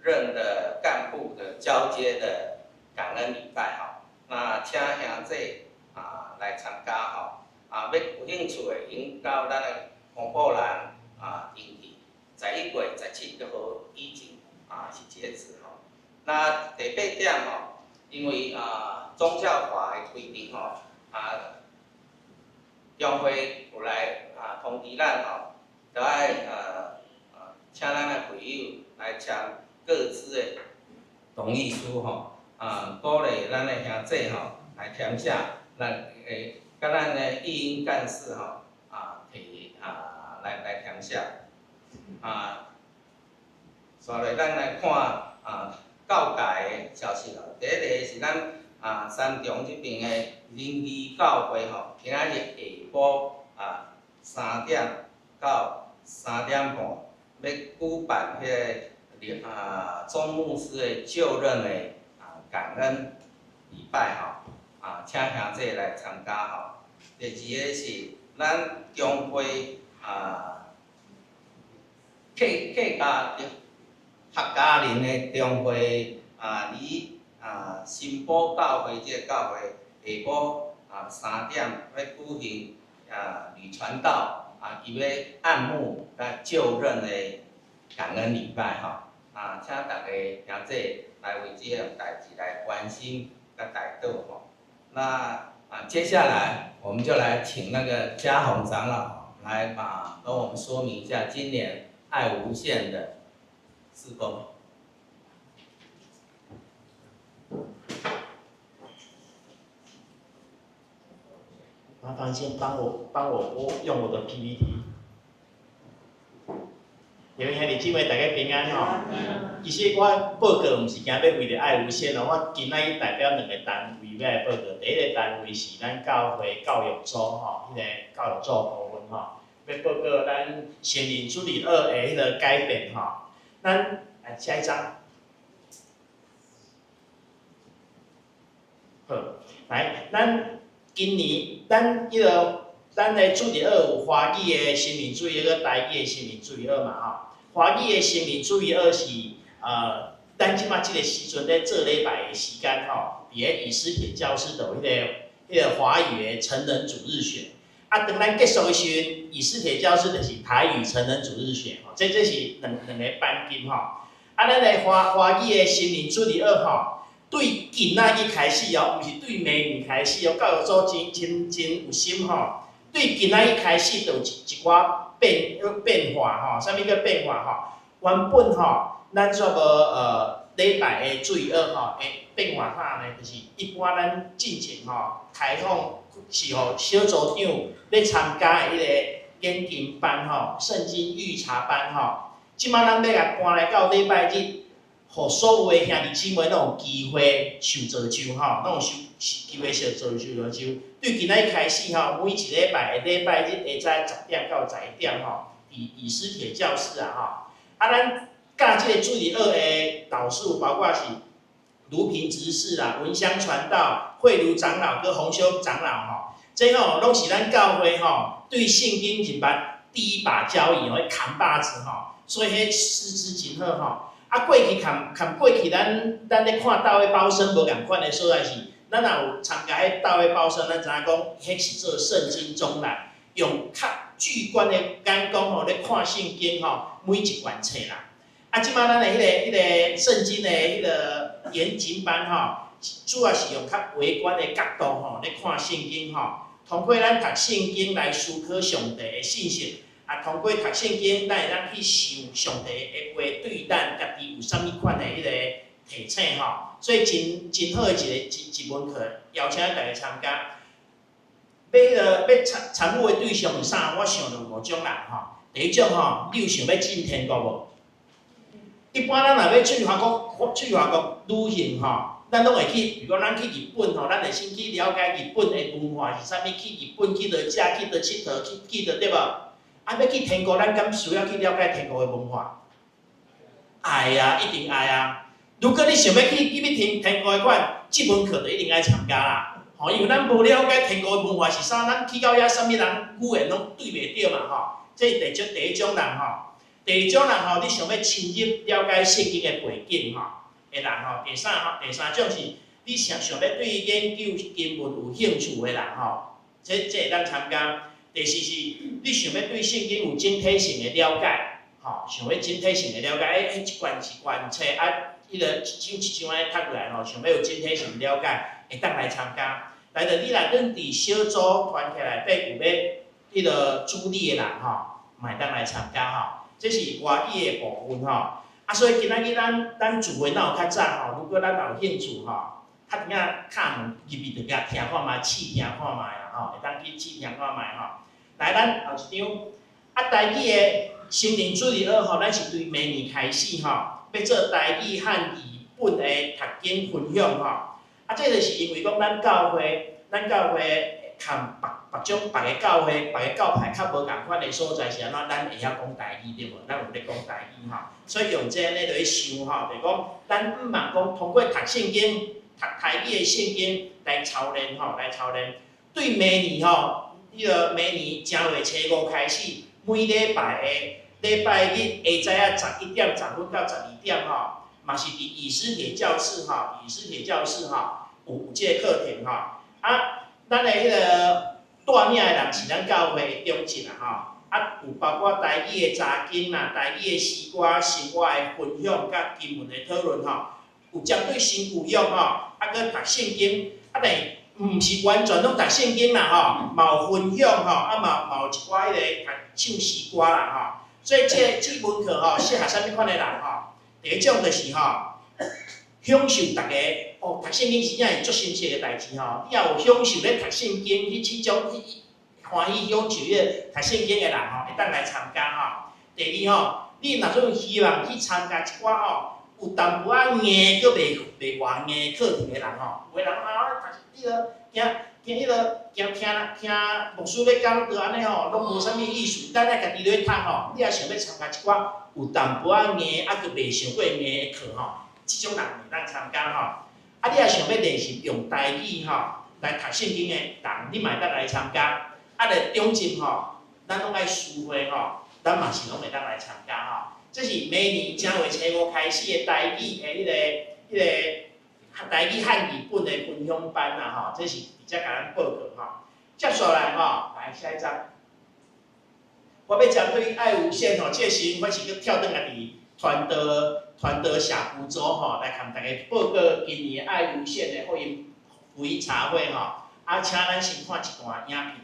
B: 任的幹部的交接的感恩禮拜吼，那請兄弟來參加吼，欲有興趣的，𪜶到咱的公布欄登記，11月17號以前是截止吼。那第八點吼，因為宗教法的規定吼，中會有來通知咱吼，都愛請咱的會友來簽各自的同意書吼，鼓勵咱的兄弟吼來填寫，咱會佮咱的義英幹事吼提來填寫。紲落咱來看教界的消息咯。第一个是咱三重這邊的仁義教會吼，今仔日下晡3點到3點半，欲舉辦彼个鍾牧師的就任的感恩禮拜吼，請兄弟來參加吼。第二个是咱中會客家人的中會佇新埔教會這個教會下晡3點欲舉行呂傳道伊欲按牧佮就任的感恩禮拜吼，請大家兄弟來為這項代誌來關心佮代禱吼。那接下來我們就來請那個嘉宏長老來跟我們說明一下今年愛無限的事工。
C: 麻煩。
E: 煩先幫我播用我的 PPT。各位兄弟姊妹，大家平安吼。其實我報告毋是今欲為著愛無線哦，我今仔日代表兩個單位欲來報告。第一個單位是咱教會教育組吼，彼個教育組部分吼，欲報告咱成人主日學的彼個改變吼。咱來下一張。好，來，咱今年咱彼個咱的主日學有華語的成人主日學，台語的成人主日學嘛吼。華語的成人主日學是，咱這馬這個時陣咧做禮拜的時間吼，佇咧以斯帖教室就有彼個華語的成人主日學。啊，當咱結束的時陣，以斯帖教室就是台語成人主日學吼，這是兩個班級吼。啊，咱的華語的成人主日學吼，對今仔日開始哦，毋是對明年開始哦，教育組真真真有心吼。對今仔日開始就有一寡變化吼，啥物叫變化吼？原本吼，咱煞無禮拜的主日學吼，會變化啥呢？就是一般咱進前吼開放是予小組長咧參加的彼個研經班吼、聖經預查班吼，這馬咱欲共搬來到禮拜日，予所有的兄弟姊妹攏有機會受造就吼，攏有受機會受造就就。對今仔日開始吼，每一禮拜的禮拜日下晝10點到11點吼，佇以斯帖教室啊吼，啊咱教這個主日學的導師包括是盧平執事啦、文香傳道、慧茹長老佮洪修長老吼，這吼攏是咱教會吼對聖經認捌第一把交椅吼，彼扛把子吼，所以彼師資真好吼。啊，過去含過去咱咧看教會包身無仝款的所在是，咱若有參加彼教會包身，咱知影講，彼是做聖經綜覽，用較主觀的眼光吼咧看聖經吼，每一卷冊啦。啊，這馬咱的彼個聖經的彼個研經班吼，主要是用較微觀的角度吼咧看聖經吼，通過咱讀聖經來思考上帝的信息。啊，通過讀聖經，咱會當去想上帝的話對咱家己有啥物款的彼個提醒吼，所以真好的一門課，邀請大家參加。欲彼個欲參與的對象有啥？我想著有五種人吼。第一種吼，你有想欲進天國無？一般咱若欲出外國旅行吼，咱攏會去，比如講咱去日本吼，咱會先去了解日本的文化是啥物，去日本去佗食，去佗𨑨迌，去佗對無？啊，欲去天國，咱敢需要去了解天國的文化？愛啊，一定愛啊！如果你想欲去天國的款，這門課就一定愛參加啦。吼，因為咱無了解天國的文化是啥，咱去到遐啥物人語言攏對袂著嘛吼。這是第一種人吼。第二種人吼，你想欲深入了解聖經的背景吼的人吼。第三種是你想欲對研究經文有興趣的人吼，這會當參加。第四是，你想欲對聖經有整體性的了解，吼，想欲整體性的了解，彼一卷一卷冊啊，彼個一章一章按呢讀落來吼，想欲有整體性的了解，會當來參加。來著你若恁佇小組團契內底有欲彼個主禮的人吼，嘛會當來參加吼。這是外語的部分吼。啊，所以今仔日咱聚會若有較早吼，如果咱若有興趣吼，較甜仔敲門入去就共聽看覓，試聽看覓啦吼，會當去試聽看覓吼。來，咱後一張，啊，台語的成人主日學吼，咱是對明年開始吼，欲做台語漢語本的讀經分享吼。啊，這就是因為講咱教會含別個教會、別個教派較無仝款的所在是按怎？咱會曉講台語對無？咱有咧講台語吼，所以用這按呢落去想吼，就是講咱毋茫講通過讀聖經、讀台語的聖經來操練吼，來操練。對明年吼。彼個明年正月初五開始，每禮拜的禮拜日下晝仔11點10分到12點吼，嘛是佇以斯帖教室吼，以斯帖教室吼有這個課程吼。啊，咱的彼個帶領的人是咱教會的長執啦吼。啊，有包括台語的查經啦、台語的詩歌、生活的分享，佮經文的討論吼，有針對新舊約吼，啊，閣讀聖經，啊，但是毋是完全攏讀聖經啦吼，嘛有分享吼，啊嘛有一寡彼個讀唱詩歌啦吼。所以這門課吼，適合啥物款的人吼？第一種就是吼，享受逐个哦，讀聖經真正是足新鮮的代誌吼。你若有享受咧讀聖經，彼種歡喜享受彼个讀聖經的人吼，會當來參加吼。第二吼，你若準希望去參加一寡吼，有淡薄仔硬，閣袂袂偌硬課程的人吼，有的人啊，讀彼个驚驚彼个驚聽聽牧師咧講著按呢吼，攏無啥物意思。咱愛家己咧讀吼，你若想欲參加一寡有淡薄仔硬，啊閣袂傷過硬的課吼，這種人會當參加吼。啊，你若想欲練習用台語吼來讀聖經的人，你嘛會當來參加。啊，咧中正吼，咱攏愛書會吼，咱嘛是攏會當來參加吼。這是明年正月初五開始的台語的彼个彼个台語漢語本的分享班啦吼，這是佇遮共咱報告吼。接紲來吼，來下一張。我欲針對愛無限吼，這個時陣我是閣跳轉來佇傳道傳道社區組吼，來共大家報告今年愛無限的福音茶會吼。啊，請咱先看一段影片。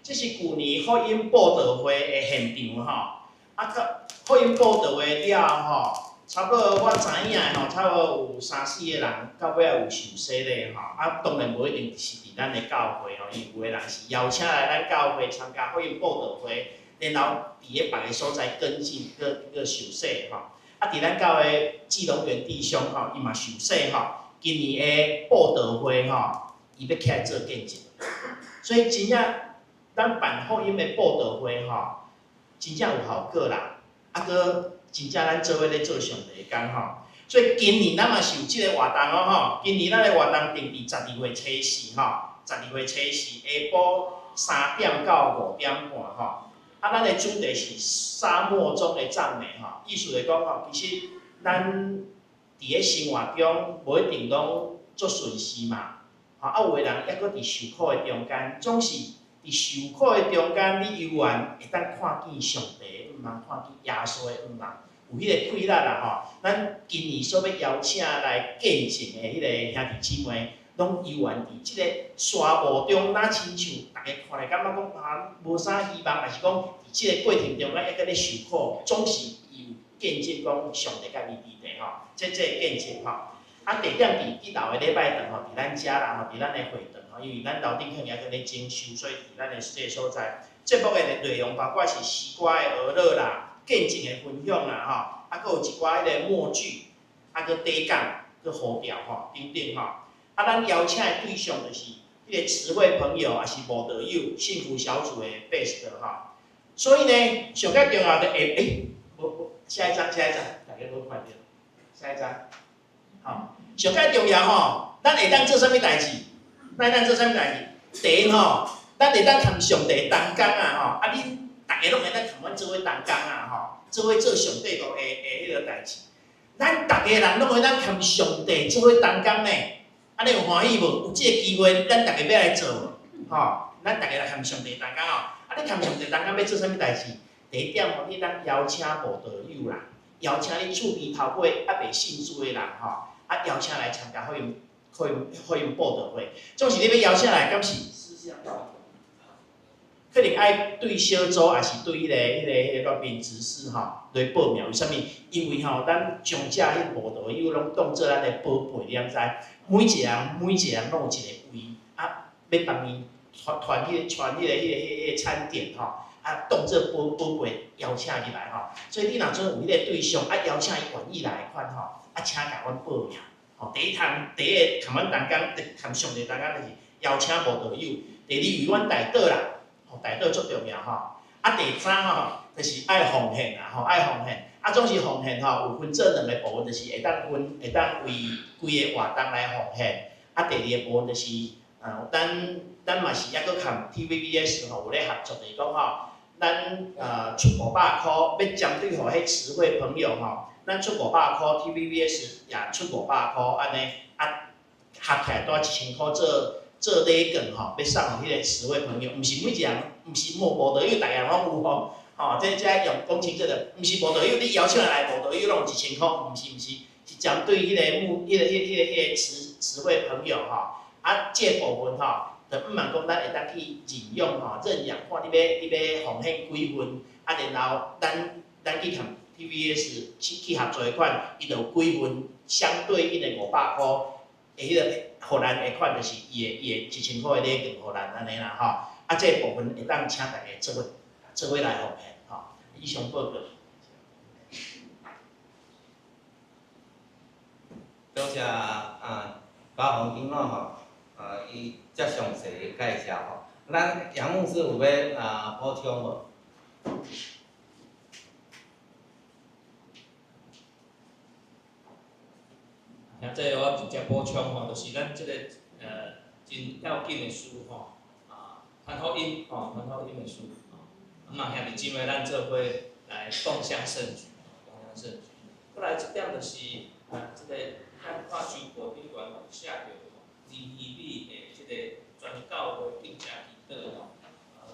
E: 這是舊年福音佈道會的現場吼，啊，個福音佈道會了後吼，差不多我知影的吼，差不多有三四個人到尾仔有受洗禮吼，啊，當然無一定是佇咱的教會吼，因為有的人是邀請來咱教會參加福音佈道會，然後佇咧別个所在跟進，閣閣受洗吼。啊，佇咱教會志龍園弟兄吼，伊嘛受洗吼，今年的佈道會吼，伊欲起來做見證，所以真正。咱辦福音的佈道會吼，真正有效果啦。啊，閣真正咱做伙咧做上帝的工吼。所以今年咱嘛是有這個活動哦吼。今年咱的活動定佇12月初四吼，12月初四下晡3點到5點半吼。啊，咱的主題是沙漠中的讚美吼，意思來講吼，其實咱佇咧生活中無一定攏足順遂嘛。吼，啊，有的人猶閣佇受苦的中間，總是。佇受苦的中間，你猶原會當看見上帝的恩望，看見耶穌的恩望，有彼個氣力啦吼。咱今年所欲邀請來見證的彼个兄弟姊妹，攏猶原佇這個沙漠中，若親像逐家看來感覺講啊，無啥希望，抑是講佇這個過程中，咱猶閣咧受苦，總是伊有見證講上帝佮伊佇咧吼，這個見證吼。啊，地點佇一樓的禮拜堂吼，佇咱遮啦吼，佇咱的會堂吼，因為咱樓頂可能猶閣咧整修，所以佇咱的這個所在。節目的內容包括是詩歌的學樂啦，見證的分享啦，吼，啊，閣有一寡彼個默劇，啊，閣短講，閣呼調吼，等等吼。啊，咱邀請的對象就是彼個慈惠朋友，也是慕道友幸福小組的 best 吼。所以呢，上較重要的會，欸，無無，下一張，下一張，大家無看著，下一張，吼，上較重要吼，咱會當做啥物代誌？咱會當做啥物代誌？第一吼，咱會當共上帝同工啊吼，啊恁逐个攏會當共阮做伙同工啊吼，做伙做上帝國的的彼个代誌。咱逐个人攏會當共上帝做伙同工呢，按呢有歡喜無？有這個機會，咱逐个欲來做無？吼，咱逐个來共上帝同工吼。啊，你共上帝同工欲做啥物代誌？第一點吼，你當邀請慕道友啦，邀請你厝邊頭尾猶未信主的人吼，啊邀請來參加福音、福音、福音佈道會。總是你欲邀請來，敢是？可能愛對小組，抑是對彼个、彼个、彼个內面執事吼來報名。為啥物？因為吼，咱將遮彼慕道友攏當做咱的寶貝，你敢知？每一个人，每一個人攏有一個位，啊，欲幫伊傳傳彼个、傳彼個、彼個、彼個餐點吼，啊，當做寶寶貝邀請入來吼。所以你若陣有彼個對象，啊，邀請伊願意來的款吼，啊，請共阮報名。吼，第一項，第一個共阮同工，共上帝同工就是邀請慕道友。第二，為阮代禱啦。代禱足重要吼，啊，第三吼，就是愛奉獻啦吼，愛奉獻。啊，總是奉獻吼，有分做兩个部分，就是會當分，會當為規个活動來奉獻。啊，第二个部分就是，咱咱嘛是猶閣共 TVBS 吼有咧合作，就是講吼，咱出500箍，欲針對予彼慈惠朋友吼，咱出五百箍，TVBS 也出五百箍，按呢，啊，合起來拄1000箍做。做禮券吼，欲送予彼个慈惠朋友，毋是每一个人，毋是慕慕道友，逐个人攏有吼，吼，這這用講清楚著，毋是慕道友，你邀請來慕道友攏有1000箍，毋是毋是，是針對彼个慕，彼个、彼、彼个、彼个慈慈惠朋友吼，啊，這部分吼，就毋茫講咱會當去認養吼，認養，看你欲你欲奉獻幾份，啊，然後咱咱去共 TVBS 去去合作的款，伊就有幾份相對應的500箍。的彼个，予咱的款就是伊的伊的1000箍的禮券，予咱按呢啦吼。啊，這个部分會當請大家做伙做伙來奉獻吼。以上報告。
B: 多謝啊，高雄長老吼，啊，伊遮詳細的介紹吼。咱楊牧師有欲啊補充無？
F: 兄弟，我直接補充吼，就是咱這个真要緊的事吼，啊，傳福音吼，傳福音的事吼，啊嘛兄弟姊妹，咱做伙來共襄盛舉，共襄盛舉。過來這點就是，啊，這个咱看周報頂懸吼寫著吼，尼希米的這个全教會禁食祈禱吼，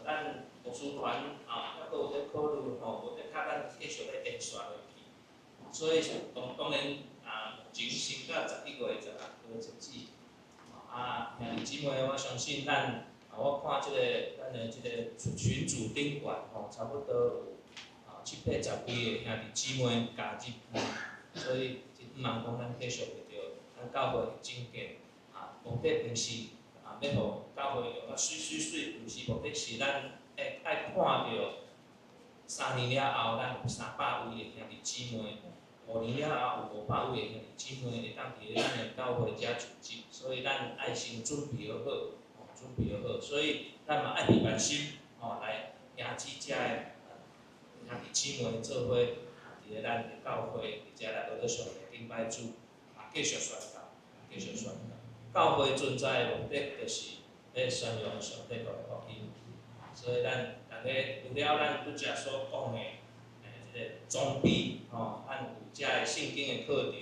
F: 咱牧師團啊，猶閣有咧考慮吼，無的較咱繼續咧延續落去，所以當當然。啊，目前先到11月16號截止。啊，兄弟姊妹，我相信咱，啊，我看這个咱的這个群組頂懸吼，差不多有啊七八十位的兄弟姊妹加入，所以毋茫講咱繼續為著咱教會的整建，啊，目的毋是啊欲予教會用甲媠媠媠，毋是目的是咱愛愛看著3年了後，咱有300位的兄弟姊妹。5年了後，有500位的兄弟姊妹會當佇咧咱的教會遮聚集，所以咱愛先準備好，吼，準備好，所以咱嘛愛備萬心，吼，來迎接遮的兄弟姊妹做伙，佇咧咱的教會佇遮來學咧上帝敬拜主，啊，繼續宣教，繼續宣教。教會存在的目的就是欲宣揚上帝國的福音，所以咱逐家除了咱拄才所講的。這个裝備吼，咱有遮个聖經的課程，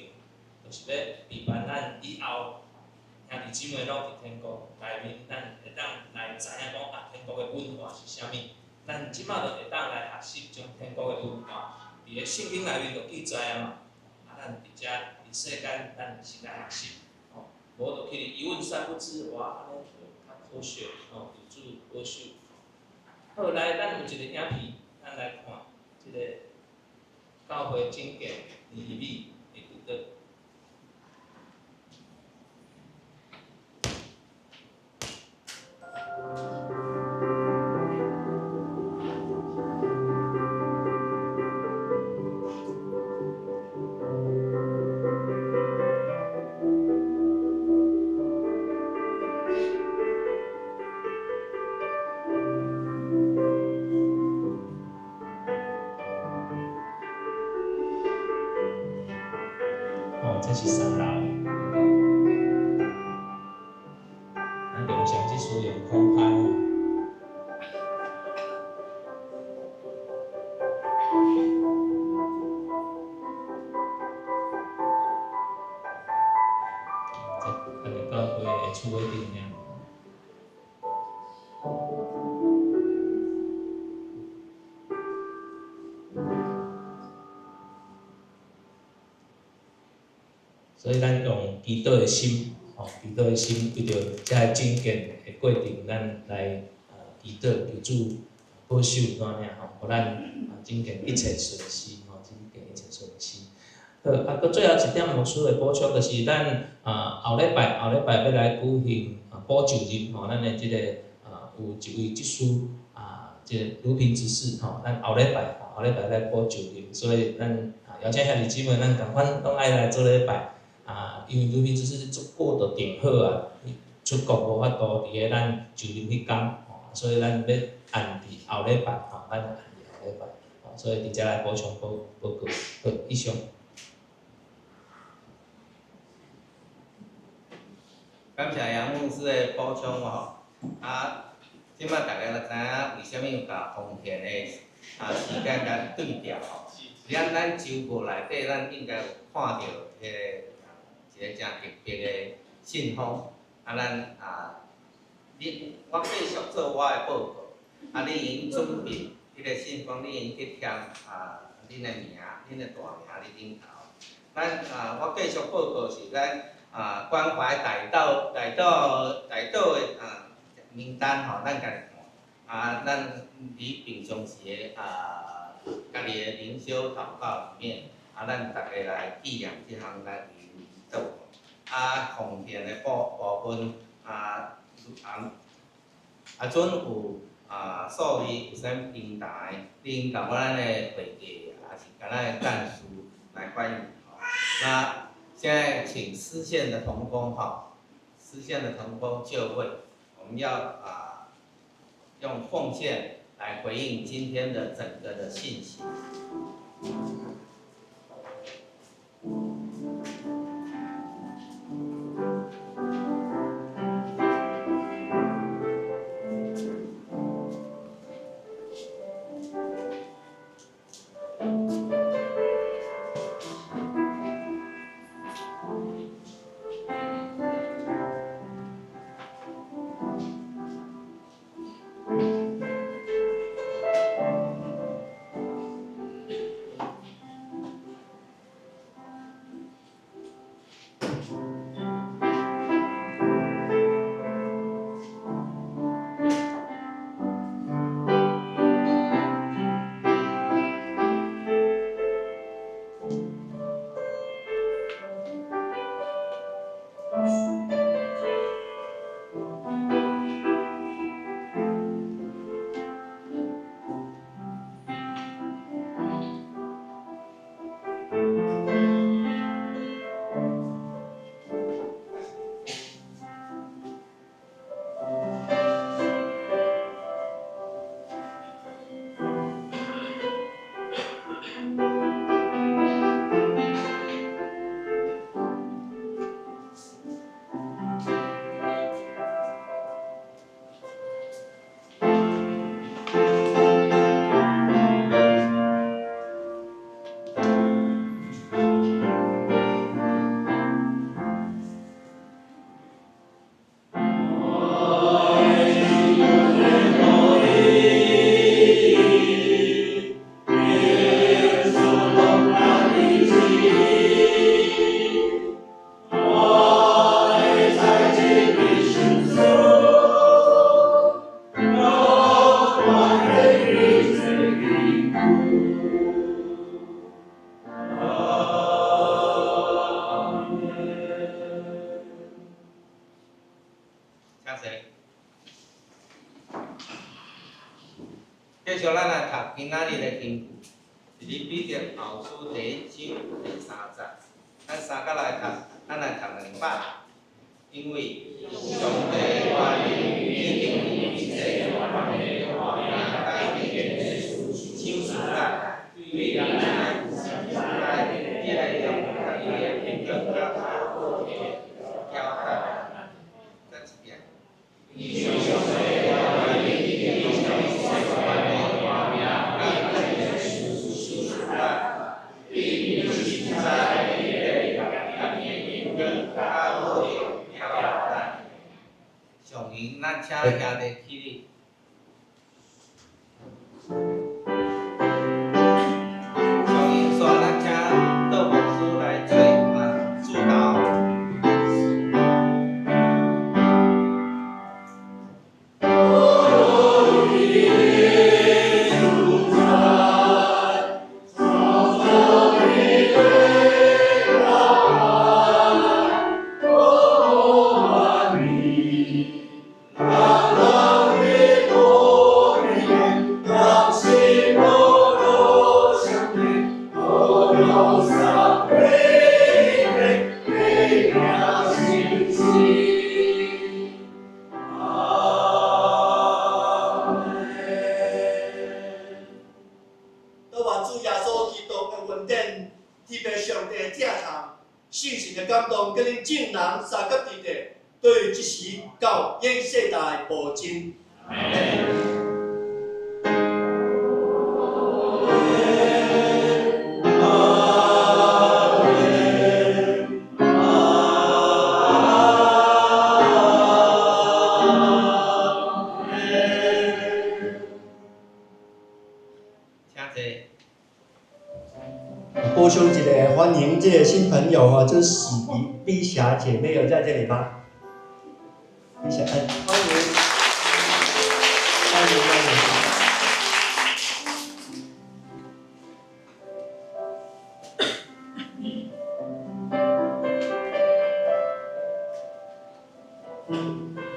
F: 就是欲備辦咱以後兄弟姊妹攏佇天國內面，咱會當來知影講啊，天國的文化是啥物。咱這馬就會當來學習將天國的文化，佇个聖經內面就記載啊嘛。啊，咱佇遮佇世間，咱先來學習，吼，無就去一問三不知，哇，按呢就較可惜，吼，求主保守。好，來，咱有一個影片，咱來看這个。教會整建尼希米的祈禱。這是三樓。咱中上這使用空拍。這咱會到規个厝尾頂爾。所以咱用祈禱的心，吼，祈禱的心，為著這个整建的過程，咱來祈禱求主保守帶領吼，予咱整建一切順遂，吼，整建一切順遂。好，啊，閣最後一點牧師的補充，就是咱後禮拜後禮拜欲來舉行補救日，吼，咱的這個有一位執事這個盧平執事，吼，咱後禮拜後禮拜來補救日，所以咱邀請兄弟姊妹，咱仝款攏愛來做禮拜。啊，因為盧平執事足久就訂好啊，出國無法度佇咧咱就任彼工，吼，所以咱欲按佇後禮拜，吼，咱按佇後禮拜，吼，所以佇遮來補充報報告，好，以上。
B: 感謝楊牧師的補充吼，啊，這擺大家就知影為啥物有共奉獻的時間共對調吼。咱咱週報內底，咱應該有看著彼個一個誠特別的信封，啊，咱啊，你我繼續做我的報告，啊，你已經準備彼個信封，你已經去填啊，恁的名，恁的大名佇頂頭。咱啊，我繼續報告是咱啊關懷大島、大島、大島的啊名單吼，咱家己看，啊，咱佇平常時的啊，家己的靈修禱告裡面，啊，咱逐家來紀念這項來為禱告。啊，奉獻的部部分，啊啊啊，準有啊數字有啥物平台，你共咱的會計，抑是共咱的幹事來反映吼。那現在請司線的同工吼，司線的同工就位，我們要啊用奉獻來回應今天的整個的信息。請坐。繼續，咱來讀今仔日的經句，是佇彼得後書第一章第三節。咱三角來讀，咱來讀兩擺。因為上帝的話語已經有一切款的改變搶時代，對人來時代，這個用家己的更加起立。上引线，咱请杜牧师来做主导。
G: 都願主耶穌基督的恩典，天父上帝的疼痛，聖神的感動，佮恁眾人相佮佇咧，對這時到永世代無盡。
B: 請坐。
C: 補充一下，歡迎這個新朋友哈，這是喜碧霞姐妹有在這裡嗎？碧霞，哎，歡迎，歡迎歡迎。